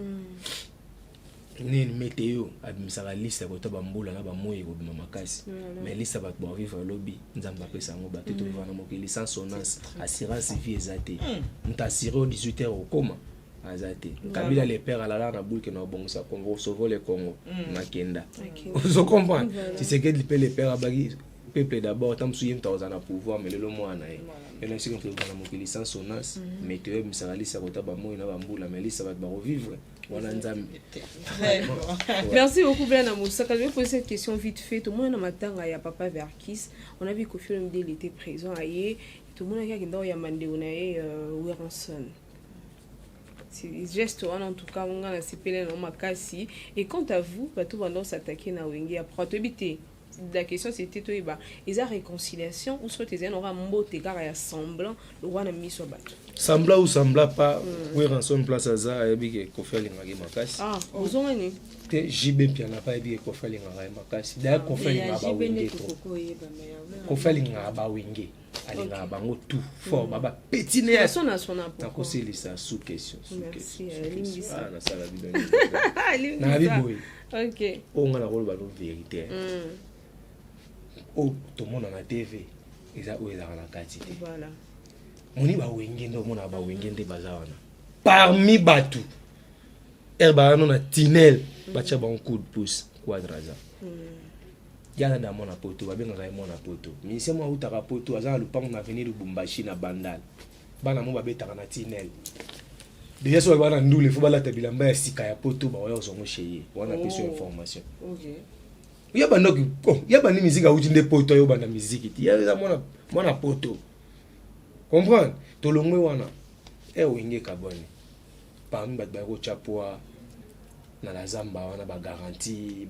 nini? Météo abimisaka liste ya kota bambula na bamoi ekobima makasi, mais liste ya bato bavivre lobi, Nzambe apesa yango bato. Tovivre na mokili sans sonance, assurance vie eza te. Moto assure o 18 heures okoma aza te. Kabila le père alala na bulke na obongisa Congo, sauve le Congo, nakenda. Ozo comprendre? Tshisekedi mpe le père abaki. Peuple d'abord, ta mosusu ye moto akozala na pouvoir, mais lelo mwana na ye. Yo na esika moto na mokili sans sonas, mais toyebimisaka lisa kota bamoi na bambula, mais lisa bato bakovivre wana Nzambe. Merci beaucoup, Blana Moussaka. Je vais poser cette question vite fait. Tout le monde a matanga ya Papa Verkis. On a vu Koffi Olomide, il était présent aye. Tout le monde a dit qu'il y a mandé on a Werrason. C'est geste wana, en tout cas nga na sepele na makasi. Et quant à vous, bato bando s'attaquer na Wenge après toyebi te, la question c'était toyeba eza réconciliation ou soit eza nora mbote kaka ya semblant le roi na miso ya bato. Semblant ou semblant pas, Werrason place aza, ayebi ke Koffi alingaki makasi. Ah, ozongani. Te, JB Mpiana pa ayebi ke Koffi alingaka ye makasi. D'ailleurs Koffi alingaka bawenge trop. Koffi alingaka bawenge, alingaka bango tout fort, baba petit ne. Sona sona. Nakosilisa sous question, sous Merci, question, sous limbisa. question. Ah, nasala bino nayebi boye. Oyo nga nakoloba no vérité, oyo tomona na TV eza oyo ezalaka na kati te. Moni bawenge nde omonaka, bawenge nde baza wana parmi bato ere baa no na tinel, batya bango coup de pouce. Quadra aza yana da mwana poto, babengaka ye mwana poto, musicien mo autaka poto, aza na lupango na avenue Lubumbashi na Bandal. Bana mo babetaka na tinel déjà, so bana ndule fo balata bilamba ya sika ya poto, baoya kozwango chez ye wana, apesi yo information. Ya bandoki, oh, ya bandi musique, awuti nde poto, ayo banda musique ti ya eza mwana mwana poto, comprendre. Tolongwe wana e Wenge kabwani, parmi bato baya kotya poids na la zamba wana, bagarantie,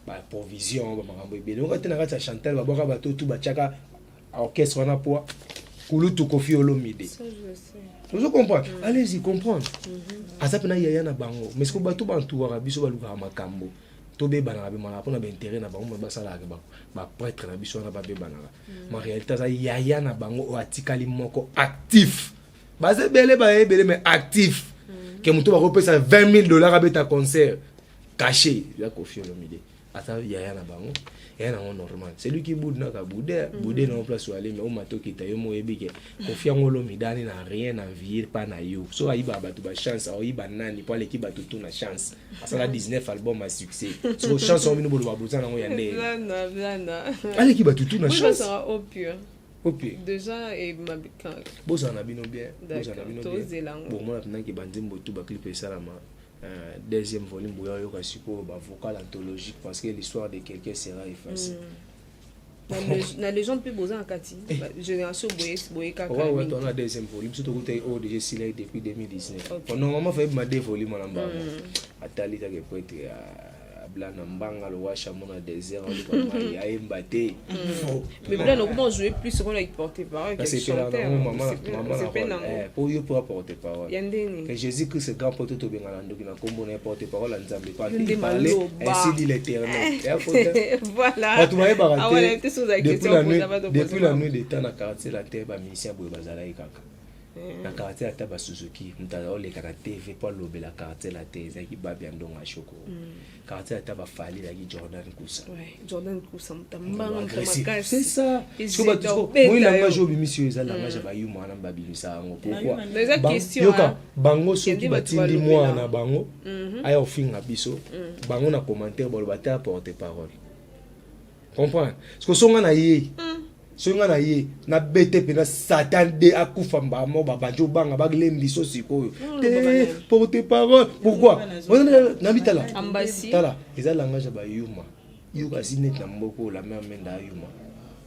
baprovision, bamakambo ebele oka te na kati ya Chantal, babwaka bato tu batiaka orchestre wana poids, kulutu Koffi Olomide. Ça, je sais. Ozo comprendre, allez-y comprendre, aza mpena yaya na bango. Mais siko bato bantuwaka biso, balukaka makambo tobebanaka, bemanaka mpona baintérêt na bango, me basalaka baprêtre na biso wana babebanaka. Ma réalité, aza yaya na bango oyo atikali moko actif. Baza ebele, baya ebele, mais actif ke moto bakopesa 20 000 $ abeta concert caché ya Koffi Olomide, aza yaya na bango, yaya nango normal. C'est lui qui boude naka bude bude na place oyo mais omata okita, yo mo oyebi ke Koffi yango Olomide ani na rien envier pa na yo. So ayibaka bato bachance, aoyiba nani po aleki bato tu na chance? Asala 19 album ya succès. So chance yango bino boloba boza nango ya ndenge? Blana, Blana. Aleki bato tu na Oui, chance. bazala au pur. Opi. Déjà, et ma Bozala na bino bien, bozala na bino bien. Tozela yango. Bomona mpendaki banzembo tu, baclip esalama, deuxième volume boya oyoka sikoyo bavocal anthologique, parce que l'histoire de quelqu'un sera effacée. Na légende mpe boza na kati. Génération boye boye kaka. Ouais, mingi. toza na deuxième volume, so tokutaki oyo déjà esilaki depuis 2019. Ok. Bon, normalement fayebi ma deux volume wana mbango atali kaka peut-être ablana mbanga lowasha mona désert, aluka mai ayemba te faux. Mais Blana, comment jouer plus rôle avec porte-parole que Nasepelaka chanteur? nango mama mama. C'est Na nango. po yo mpo porte parole. Ya ndeni. Que Jésus Christ grand poto tobengana ndoki na nkombo na ye, porte parole ya Nzambe. Yo nde Parler maloba. ainsi dit l'Éternel. Ya faute. Voilà. Bato bayebaka Ah, voilà, te te soza depuis question la poza nuit, bato depuis poza la bango. nuit de temps, na quartier la terre, bamusicien boye bazalaki kaka na quartier. Ata basuzuki, moto aza oleka na TV mpo alobela quartier la te, ezalaki babi ya ndongo ya shoko. Quartier ata bafali, ezalaki Jordan Kusa. Ouais, Jordan Kusa, moto mbanga, moto Agressif. makasi. C'est ça. Ezeta So bato obeta moi yo. langage oyo obimisi oyo eza langage ya bayuma wana babimisa yango. Pourquoi? Mais eza question, yoka hein. bango soki Kende bato batindi balobela. mwana na bango aya kofinga biso, bango na commentaire baloba te porte parole, comprendre. Parce que so nga na ye, soki nga na ye nabete mpena Satan de akufa mbamo, babandi obanga balembi so sikoyo te porte parole. Pourquoi nabi tala? Ambasi. Tala, eza langage ya bayuma. Yoka asi neti na mboka oyo la mare menda ayuma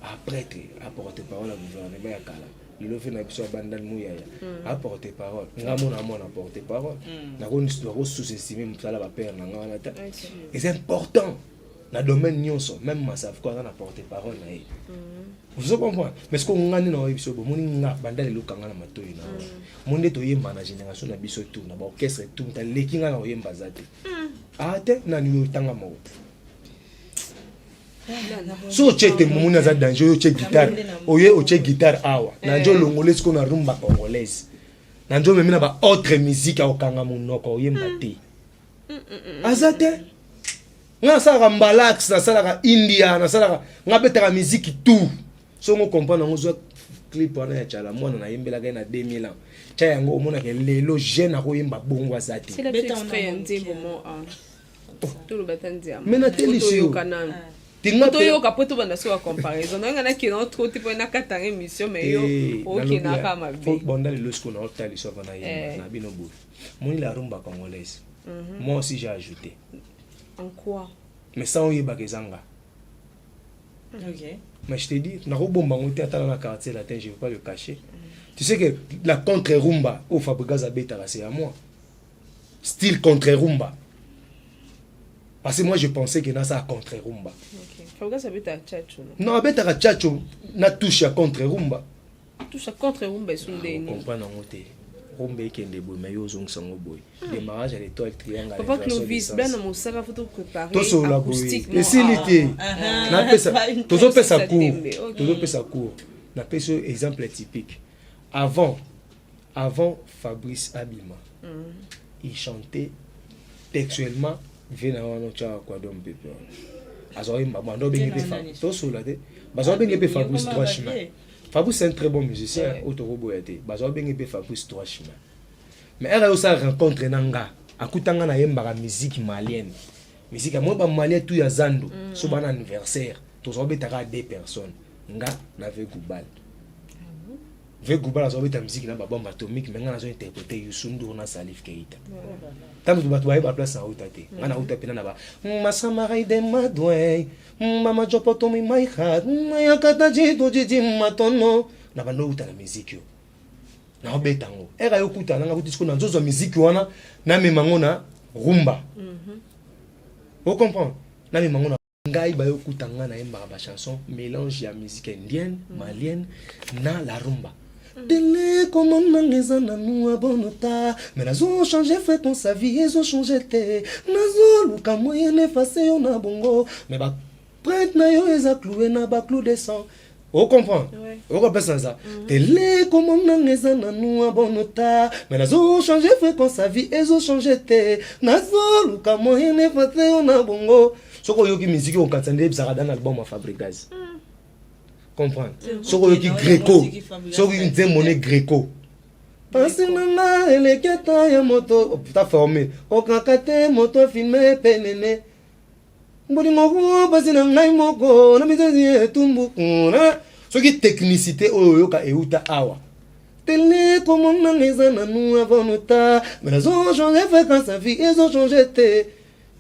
aprêtre aporte parole ya gouvernement ya kala. Lelo fe na biso ya Bandani Muyaya aporte parole, nga mona mwana porte parole, nako sous-estime mosala bapere na nga wana te. Eza important na domaine nyonso, même Masafko aza na porte parole na ye, ozo comprendre. Mais siko nga nde naoyebi biso, bomoni nga banda lelo kanga na matoi na nga mo nde toyemba na génération na biso tout na baorchestre tout, moto aleki nga na koyemba aza te. Ah te, nani oyo otanga moko so otie te, momoni aza danger. Oyo otie guitare, oye otie guitare awa na nje, olongole sikoyo na rumba congolaise, na nje omemi na baautre musique, akokanga monoko, oyemba te, aza te. Nga nasalaka mbalax, nasalaka india, nasalaka, nga betaka musique tout. Songo comprendre yango, zwa clip wana ya Tshala Mwana nayembelaka ye na 2000 ans, tia yango, omonaka lelo jeune akoyemba bongo aza te. C'est la extrait ya nzembo mo ah. Toloba ta nzembo. Mais natelisi yo. Toyoka nanu. Tinga Toyoka mpo tobanda so ya comparaison nayoka nakenda trop te mpo nakatanga émission, mais yo okendaka mabe. Bonda lelo sikoyo naotali so ava nayemba na bino boye, moni la rumba congolaise, moi aussi j'ai ajouté. En quoi? Mais sans oyebaka eza nga. Mais je te dis, nakobomba yango te, ata na Quartier Latin, je veux pas le cacher. Tu sais que la contre rumba oyo Fabregas abetaka, c'est à moi, style contre rumba, parce que moi je pensais que nasa contre rumba. Ok, Fabregas abetaka tchacho, no? Non, abetaka tchacho na touche ya contre rumba. Touche contre rumba esundeni? Comprendre yango te. Rumba ekende boye, mais yo ozongisa yango boye, démarrage à l'étoile, triangle. Papa Clovis, bana mosaka, faut préparer. Tosolola boye, esili te. Napesa, tozopesa cours, tozopesa cours. Napesi oyo exemple typique. Avant Fabrice abima, il chantait textuellement ve na wana otyaka kwado mpepe wana azwaki bando obenge mpe tosolola te, bazwa benge mpe Fabrice droit chemin. Fabrice, c'est un très bon musicien oyo tokoboya te. Bazwa benge mpe Fabrice droit chemin, mais ere osala rencontre na nga, akutanga nayembaka musique malienne, musique moi bamalien tout ya zando. So bana anniversaire, tozwa betaka deux personnes, nga na ve Gubal. Ve Gubal azobeta musique na babombe atomique, mais nga nazo interpréter Youssou N'Dour na Salif Keita. Ntango bato bayeba place nauta te, nga nauta mpena na ba masamaraide madwey mama jopotomi maihat mayakata jitu jiji matono na bando outa na musique oyo naobeta yango. Ere ayokuta nanga kuti sikoyo nazozwa musique wana, namema yango na rumba, ocomprendre? Namema yango na ngai, bayokuta nga nayembaka bachanson mélange ya musique indienne, malienne na la rumba. Tele komona eza nanu abonota, me nazochange fréquence, sa vie ezochange te. Nazoluka moyen effacer yo na bongo, me baprinte na yo eza cloué na baclou de sang, ocomprendre? Okopesa naza tele komona eza nanu abonota, me nazochange fréquence, sa vie ezochange te. Nazoluka moyen effacer yo na bongo. Soki oyoki musique okanisa nde ebisaka dans album ya Fabregas, comprendre? Soki oyoki Greco, soki nzembo ne Greco, pasi nanga eleki ata ya moto ta forme kokaka te, moto filme penene bolingo ko pasi na ngai moko na mizozi etumbuku. Soki technicité oyo oyoka euta awa, tele komonanga eza nanu avonota, mais nazochange fréquence, sa vie ezochange te.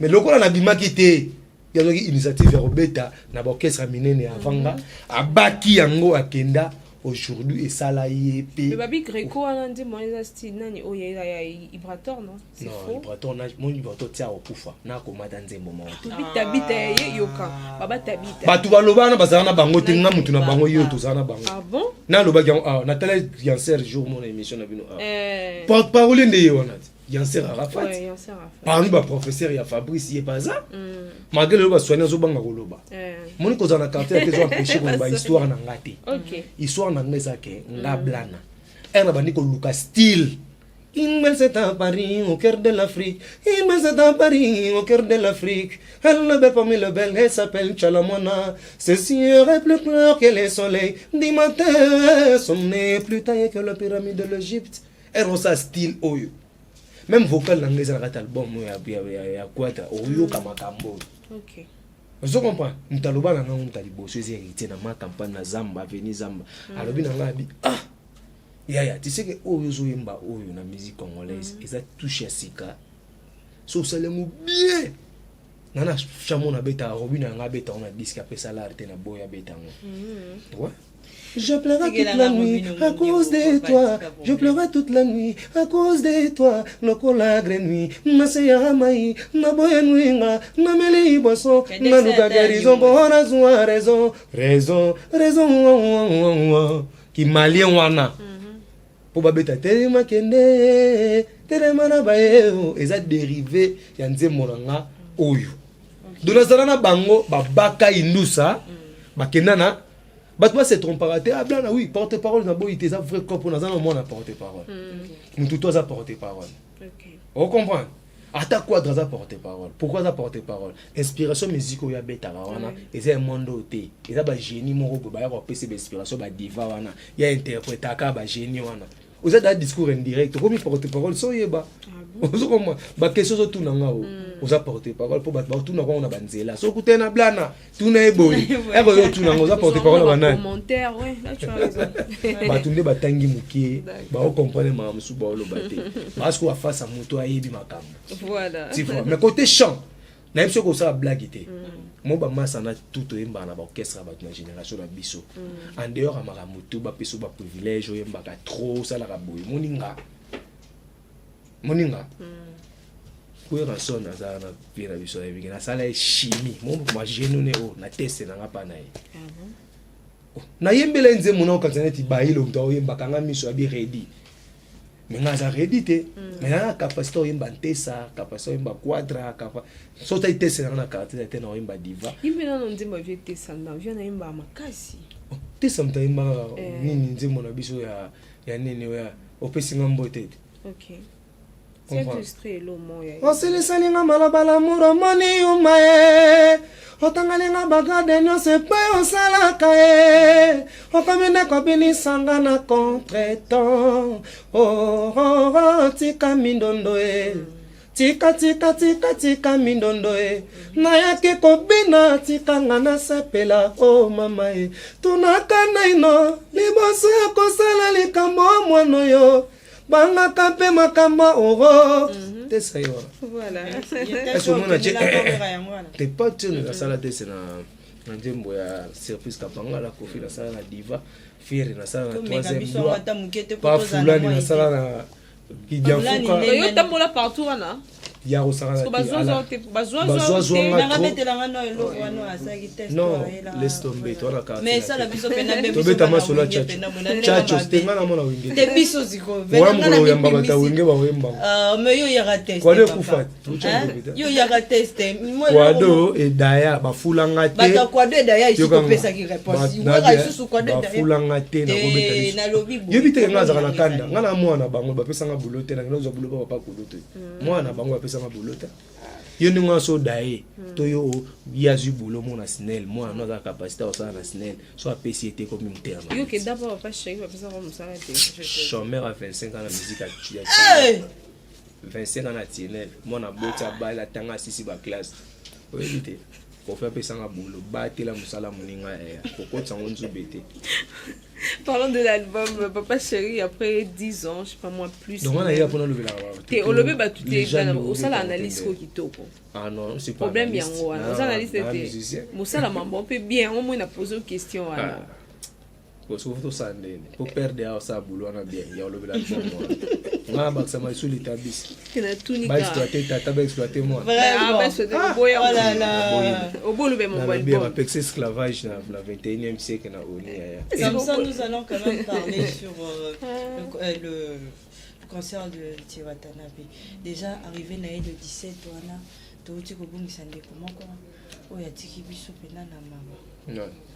Mais lokola nabimaki te, yazwaki initiative ya kobeta na baorchestre minene avant nga, abaki yango, akenda. Aujourd'hui esala ye mpe. Babi Greco wana nzembo wana eza style nani oyo ya Ibrator, non? C'est faux. Ibrator mo, Ibrator tia kokufa nakomata nzembo moko te. Tabita ye, yoka baba Tabita. Bato baloba wana bazala na bango te, nga mutu na bango ye oyo tozala na bango. Ah bon? Nalobaki yango awa, natala Yanser jour mona émission na bino awa, porte parole nde ye wana te, Yanser Arafat. Parmi baprofesseur ya Fabrice, ye paza malgré lelo baswani azobanga koloba. Moni kozala na quartier te ezo empêche koloba histoire na nga te. Histoire na nga eza ke nga blana ere na bandi koluka style. Une c'est à Paris, au cœur de l'Afrique. Une c'est à Paris, au cœur de l'Afrique. Elle est belle parmi les belles, elle s'appelle Chalamona. Ses yeux est plus clair que le soleil du matin. Son nez plus taillé que la pyramide de l'Égypte. Elle a style oyo. Même vocal na ngai eza na kati album oyo ya Kwata, oyoka makambo oyo. Ozo comprendre? Moto aloba na ngai, moto ya liboso eza Héritier na ma campagne na Zamba, aveni Zamba. Alobi na ngai, abi ah yaya, tu sais que oyo ozoyemba oyo na musique congolaise eza touche ya sika. So osali yango bien nga na chamo nabetaka robi na yanga, abeta yango na disque, apesa lar te na boya, abeta yango. Ouais. Je pleurais toute la nuit à cause de toi. Je pleurais toute la nuit à cause de toi. Lokola grenouille, naseya mai, naboya nwinga, nameli boisson, naluka guérison, mpo nazwa raison, raison, raison. Kimalien wana. Mpo babeta telema kende, telema na baye, eza dérivé ya nzembo na nga oyo. Donc nazala na bango, babaka indusa, bakenda na bato base trompaka te. Ablana, oui, porte parole na boyi te, eza vrai cop, naza na mwana porte parole, motu to aza porte parole, ocomprendre? Ata Quadre aza porte parole. Pourquoi aza porte parole? Inspiration musique oyo abetaka wana eza ya monde oyo te, eza bagénie moko boye baya kopesa bainspiration, badiva wana ya interprétaka bagénie wana. Oza da discours indirect, okomi porte parole so oyeba. Ozokoma baquestion ozotuna nga o oza porte parole mpo bato bakotuna kwango na banzela. So okutani na blana, tuna ye boye, eko ozotuna nga oza porte parole na banani. Commentaire, ouais, là tu as raison. Bato nde batangi moke, baocomprendre makambo mosusu baoloba te, parce que face ya moto ayebi makambo. Tu vois, mais côté chant, nayebi soki osala blague te. Mo bamasa na tout, toyembaka na baorchestre ya bato na génération na biso. En dehors ya makambo tu bapesa baprivilège, oyembaka trop, osalaka boye. Moninga, moninga Werrason azala na vie na biso, ayebiki nasala ye chimie mo magenu ne oyo na teste nanga mpa na ye. Nayembela ye nzembo na okanisa neti bayilo moto aoyembaka nga miso abi ready, mais nga aza ready te. Mais nga na capacité oyemba ntesa, capacité oyemba quadra, so tai teste nanga na quartier te na oyemba diva. Yimbe nano nzembo ya vie Tesa na vie nayembaka makasi. Tesa moto ayembaka nini? Nzembo na biso ya nini oyo opesi nga mbote te. Ok. Comprends. C'est elo moya. Osilisalinga malobala muromoni yuma ye, otangalinga bagrade nyonso epai osalaka ye, okomi nde kobinisanga na contretemps. Oh, oh, oh, tika mindondo ye, tika, tika, tika, tika mindondo ye. Nayaki kobina, tikanga nasepela. O oh, mama ye, tunaka naino liboso ya kosala likambo. Mwana oyo bangaka mpe makambo oro tesa ye wana. Est-ce omona tie te pas te? Nasala tese na nzembo ya Surprise Kapangala Kofi, nasala na Diva Fiere, nasala na Troisième Doigt pa Fulani, nasala na Kidiafuka. Yo tambola partout wana. Ya kosakana. Bazwazwa te, bazwazwa. Bazwazwanga trop. Nabetelanga no eloko wana asalaki test. Non, laisse tomber, toi na quartier. Mais esala biso pena mpe. Tobeta masolo ya Chacho Chacho te, nga namona Wenge. Te, biso sikoyo. Wana mokolo oyamba bato ya Wenge, baoyembanga. Mais yo oyaka test. Kwado ekufa. Yo oyaka test. Kwado edaya bafulanga te. Bato ya Kwado edaya esi topesaki réponse waka lisusu Kwado. Bafulanga te, nakobeta. Nalobi. Yebi te, nga azalaka na kanda. Nga na mwana bango bapesanga bulo te, nakenda kozwa bulo pa papa kulo te. Mwana bango bapesanga bulo te. Yo ndenge wana so daye to yo ye azwi bulo mo na SNEL, mwana no aza capacité akosala na SNEL, so apesi ye te, komi motema. Yo kenda pa papa chéri, bapesaka mosala te. Chômeur à 25 ans na musique ya 25 ans na tienel. Mwana boti, abali, atanga, asisi baclasse, oyebi te Kofi apesanga bulo. Batela mosala moninga ya kokotisa yango nzube te. Parlons de l'album Papa Chéri après 10 ans, je sais pas moi, plus. Donc wana yeya mpona olobelaka. Te, olobi bato te, osala analyse ko kitoko. Ah non, c'est pas problème yango wana. Oza analyste te, mosala mambo mpe bien yango moi na pose question wana. Soki tosala ndeni po perdre ya osala bulo wana bien ya olobela album wana, nga na bakisama lisu litabisi, baexploite tata, baexploite mwana. Obolobe. Nalobi bapekisa esclavage na 21e siècle na oni yaya. Comme ça, nous allons quand même parler sur le concert de Tiwatanabe. Déjà, arrivé na ye le 17 wana, touti kobungisa ndeko moko oyo atiki biso mpena na mama.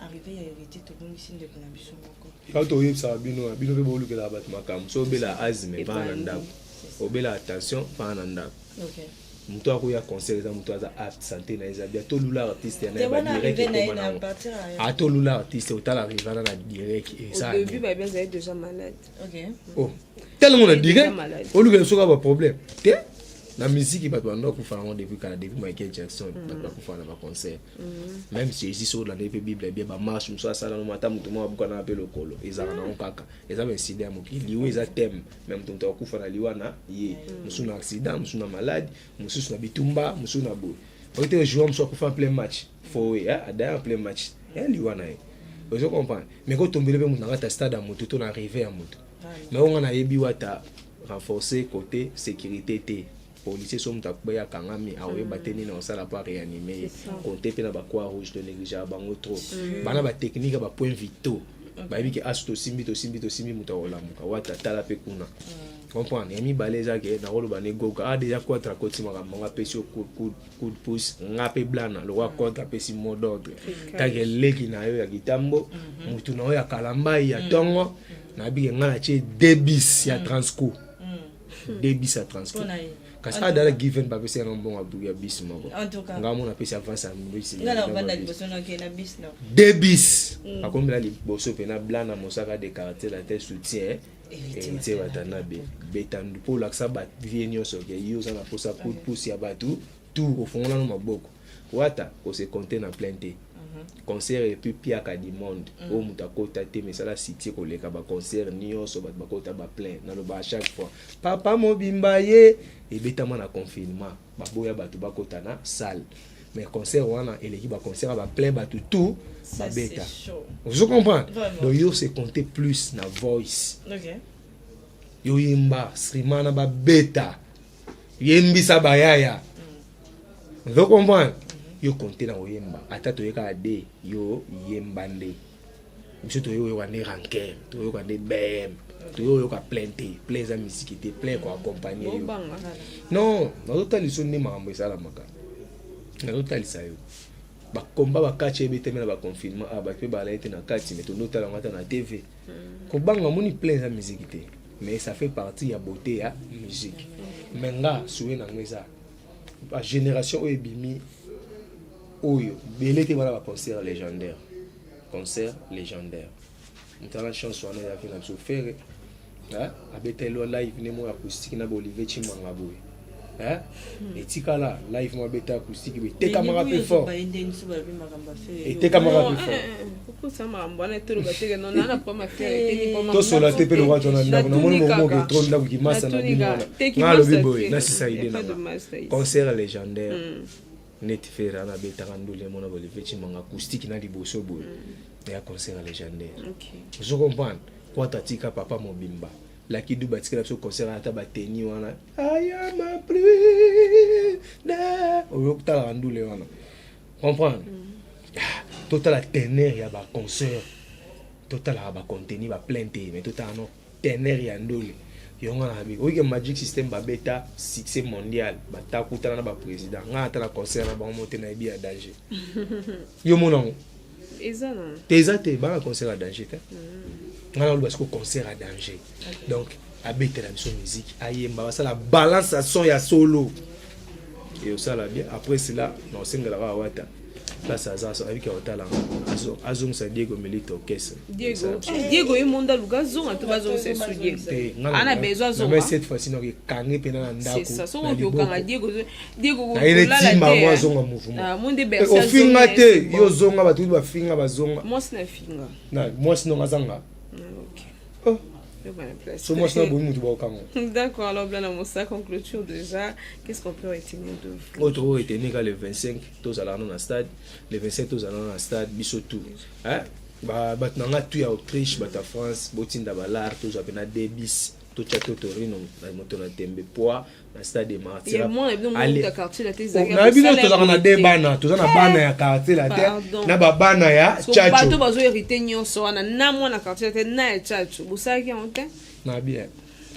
Arrivé ya Héritier, tobungisi ndeko na biso moko. Kaka toyebisaka bino, bino mpe bolukelaka bato makambo. So obela asthme, vaa na ndako. Obela attention, vaa na ndako. Moto akoya concert eza moto aza apte, santé na ye eza bien. Tolula artiste na ye badirect ekoma nango, atolula artiste otala arrive wana na direct. Eza tellement na direct, olukela biso kaka baproblème te. Na misiki bato banda bakufa yango depuis kala, depuis Michael Jackson. Bato bakufa na baconcert, même Jésus. Soki olanda mpe Bible bien, bamarche mosusu asala no, ata moto moko abukana mpe lokolo, ezalaka nango kaka, eza baincident ya mokili. Liwa eza thème, mais moto akufa na liwa na ye, mosusu na accident, mosusu na malade, mosusu na bitumba, mosusu na boye. Oyo te, joueur mosusu akufa en plein match, foe adaya en plein match ya liwa na ye, ozo comprendre. Mais kotombele mpe moto na kati ya stade ya moto to na arrivé ya moto. Mais oyo nga nayebi, wata renforcer côté sécurité te. Policier so moto akweya, akangami, akoyeba te nini akosala mpo aréanime ye. Compte mpe na bacroix rouge, to négligeaka bango trop. Bana batechnique ya bapoint vitaux, bayebi ke asu tosimbi, tosimbi, tosimbi, moto akolamuka. Wata tala mpe kuna, comprendre. Ya mibale eza ke nakoloba ne goga a déjà quatre akoti makambo ngo, apesi yo coup de pouce. Nga mpe blana lokwa contre, apesi mot d'ordre take leki na yo ya kitambo, motu na yo ya kalambai ya ntongo. Nayebi ke nga natie deux bis ya Transco, deux bis ya Transco. Kasi adala given bapesi yanga mbongo ya bis moko. Nga mona apesi avance ya bis. Deux bis. Akombela liboso mpena blana mosaka de quartier la te soutien Héritier Watanabe betandu mpo olakisa bavie nyonso ke yo oza na mposa coup de pouce ya bato tout ofongola no maboko wata kose compter na plein te. Concert et puis piaka du monde oyo moto akota te mais esala succès koleka baconcert nyonso bato bakota baplein. Naloba à chaque fois papa mobimba ye ebetama na confinement, baboya bato bakota na salle, mais concert wana eleki baconcert ya baplein bato tout babeta. Ozo comprendre? Donc yo se compter plus na voice. Yo yemba streama na babeta, yembisa bayaya. Ozo comprendre? Yo compter na koyemba, ata toyekaka de yo yemba nde biso toyoyoka nde ranker, toyoka nde bm, toyoyoka plein te. Plein eza misiki te, plein koaccompagne yo. Non, nazotalisa yo nde makambo esalamaka, nazotalisa yo bakomba bakati ebetami na baconfinement. Ah, bato mpe balai te na kati, mais tondotala yango ata na TV. Kobanga moni plein eza musique te, mais ça fait partie ya beauté ya musique. Mais nga souhait nango eza bagénération oyo ebimi oyo bele te bana baconcert légendaire. Concert légendaire, moto ana chance wana ezalaki na biso Ferre abeta elo live nde moko acoustique na baolivier Chimanga boye, etikala live mo abeta acoustique boye, etekamaka mpe fort, etekamaka mpe fort. Tosola te mpe lokwa tona ndako namoni momoke tro ndako kimasa na bino wana. Nga alobi boye, nasisa ide nanga concert légendaire neti Ferre wana abetaka ndule mona baolivier Chimanga acoustique na liboso boye ya concert légendaire. Ozo comprendre? Kwata tika papa mobimba Laki Du batikela biso concert ata bateni wana ayama plus oyo kotalaka ndule wana, comprendre? Totala teneur ya baconcert, totalaka bacontenu baplein te, mais totala no teneur ya ndule yango na bi oyike Magic System babeta succès mondial, batakutana na baprésident. Ngai ata na concert na bango mo te nayebi ya danger. Yo monango te, eza te bana concert ya danger te. Ngai naloba siko concert ya danger, donc abetela biso musique, ayemba, basala balance ya son ya solo e osala bien. Après cela, na osengelaka awata place aza ayebiki akotala, azongisa Diego Melito orchestre. Diego, Diego ye monde aluka azonga to bazongisa esu Diego ana besoin azonga. Cette fois-ci donc ekangi mpena na ndako. C'est ça, soki okanga Diego, Diego nayele timba mo azonga mouvement. Ofinga te, yo ozonga, bato bafinga bazonga. Mwasi na finga. Mwasi nonga azanga so mwasi na boyi mutu baokango. D'accord, alors Blana Mosaka, on clôture déjà. Qu'est-ce qu'on peut retenir de vous? Oyo toko retenir ka le 25 tozalaka no na stade, le 25 tozalaka no na stade biso tout. Bato na nga tu ya Autriche, bato ya France, botinda balar, tozwa mpena deux bis, totya to Torino na moto na tembe poids na stade de Martyrs. Na bino tozalaka na de bana, toza na bana ya quartier la te na babana ya Tchacho. Bato bazo hérité nyonso wana na mwana quartier te na ya Tchacho, bosalaki yango te. Na bien,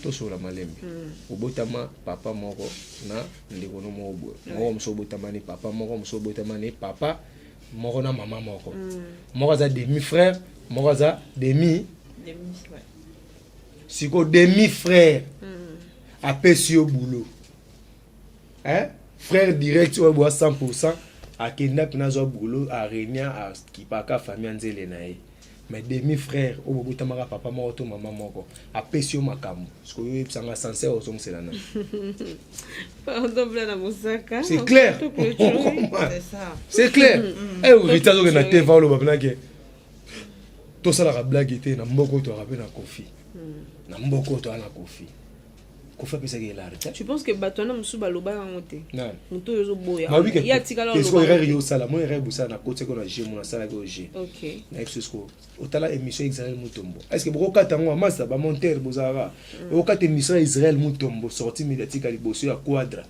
tosola malembe. Obotama papa moko na ndeko no moko boye, moko mosusu obotama ni papa moko, mosusu obotama ni papa moko na mama moko. Moko aza demi frère, moko aza demi. Sikoyo demi frère apesi yo boulot, hein? Frère direct oyo boa 100 akenda mpena azwa boulot, arenia akipaka famille ya nzele na ye, mais demi frère oyo bobotamaka papa moko to mama moko apesi yo makambo. Sikoyo oyebisanga sincère, ozongisela na Pardon, Blana Mosaka. C'est clair, c'est clair. Rita azokende na teva, oloba mpena ke tosalaka blague te na mboka oyo, toyaka mpe na Kofi na mboka oyo, toya na Kofi. Kofi apesaki elare te. Tu penses que bato wana mosusu balobaka yango te? Moto oyo ozoboya ye atikala. Erreur yo osala mo, erreur bosala na kotiaki na g mo nasalaki oyo g. Nayebi so siko otala émission Israel Mutombo, est ce que bokokata yango? Amasa bamontere bozalaka okokata émission ya Israel Mutombo, sortie médiatique ya liboso ya Quadra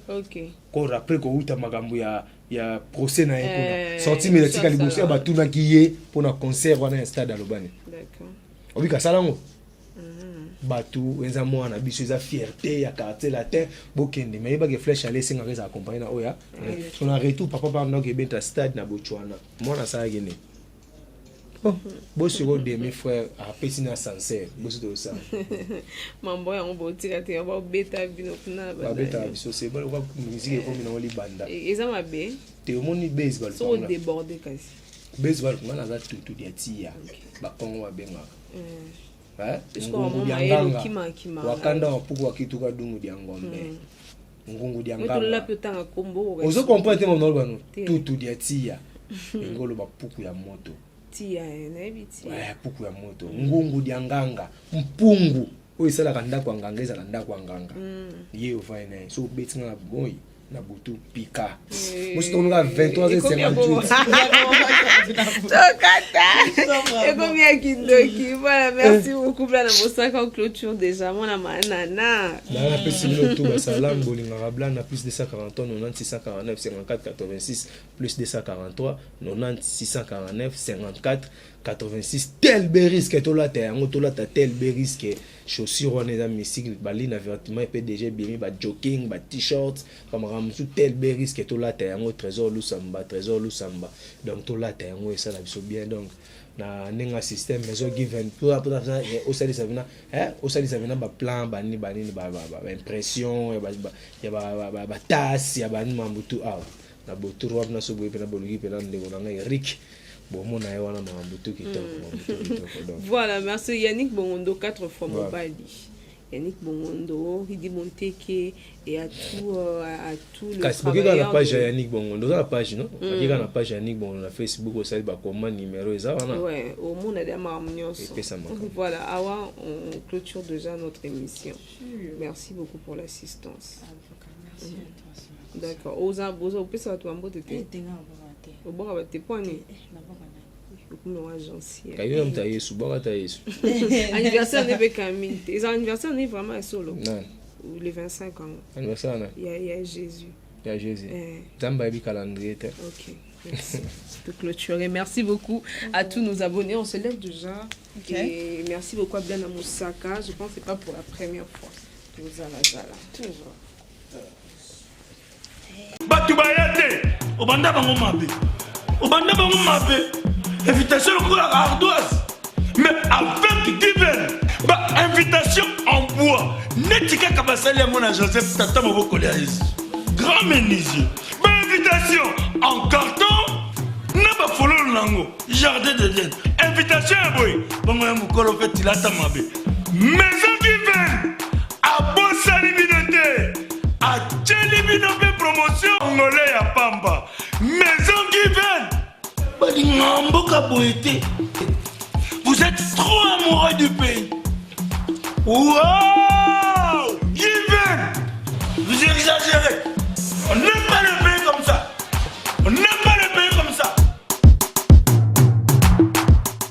kor après kouta makambo ya procès na ye kuna, sortie médiatique ya liboso ya batunaki ye mpona concert wana ya stade, alobani obika asala yango. Bato eza mwana biso, eza fierté ya quartier latin. Bokende me yebaki flèche ale esengaka eza accompagné na oyo so na retour papa pa ndako ebeta stade na Botswana, mwana asalaki nini? Oh, bosiko demi frère apesi na ascenseur bosi tosala mambo yango botika te babeta bino kuna babetaka biso se balokwa musique ekomi nango libanda e, eza mabe te omoni base balukaka déborde kasi base baluka nga naza tutu dia tia bakongo babengaka mm. ngungu dia nganga wakanda wapuku wakituka dungu dia ngombe mm. ngungu dia nganga ozo comprendre te mama naloba no tutu dia tia elingi oloba puku ya moto tia eh, nayebi tia eh, puku ya moto ngungu dia nganga mpungu oyo esalaka ndako ya nganga ezala ndako ya nganga mm. ye ovai na ye so obeti nga na moi na butu pika eh, mosi tokomi kaka 23h58 tokata ekomi ya kindoki voilà merci beaucoup blana mosaka clôture déjà mwana manana nanga napesi bino tu basalam bolingaka blana plus 243 90 649 54 86 plus 243 90 649 54 86 tel be risque tolata yango tolata tel be risque chaussure wana eza mystique bali na vertement mpe deja ebimi ba jogging ba t-shirt bamakambo mosusu tel be risque tolata yango trésor lusamba trésor lusamba donc tolata yango esala biso bien donc na ndenge ya système maison given osalisa bina osalisa bina baplan banini banini baimpression ya batase ya banini mambo tu awa na botour wapi na so boye mpena boluki mpena ndeko na ngai Eric bomona ye wana makambo tu kitoko mm. makambo tu kitoko donc voilà merci Yannick Bongondo quatre fois mobali Yannick Bongondo Ridi Monteke et à tout euh, à tout le kasi boki kaka na page ya Yannick Bongondo oza na page non mm. baki kaka na page ya Yannick Bongondo na Facebook osali bakoma numéro eza wana ouais omona de makambo nyonso epesamaka voilà awa on clôture déjà notre émission merci beaucoup pour l'assistance ah, merci mm. à toi D'accord. Oza boza opesa bato bambote te? Eh, te nga nabwaka te. Obwaka bato te mpo nini? Eh, nabwaka nani? Okomi wa gentil. Kayo na moto ya Yesu, bwaka ata Yesu. Anniversaire ne mpe Camille te. Eza anniversaire ne vraiment ya solo. Nani? Le 25 yango. Anniversaire na? Ya ya Jésus. Ya Jésus. Eh. Nzambe ayebi calendrier te. Ok. Merci. de clôturer. Merci beaucoup à tous nos abonnés. On se lève déjà. Okay. Et merci beaucoup à Blana Moussaka. Je pense que c'est pas pour la première fois. Zala Zala. Toujours. bato baya te obanda bango mabe obanda bango mabe invitation lokola ardoise mais avec given ba invitation en bois neti kaka basali yango na joseph tata mobokoli ya yesu grand menuisier ba invitation en carton na bafololo na yango jardin d'eden invitation ya boye bongo ya mokolo mpe tilata mabe maison given abosani bino te atyeli bino mpe promotion ngole ya pamba maison given balinga mboka boye te vous êtes trop amoureux du pays wow given vous exagérez.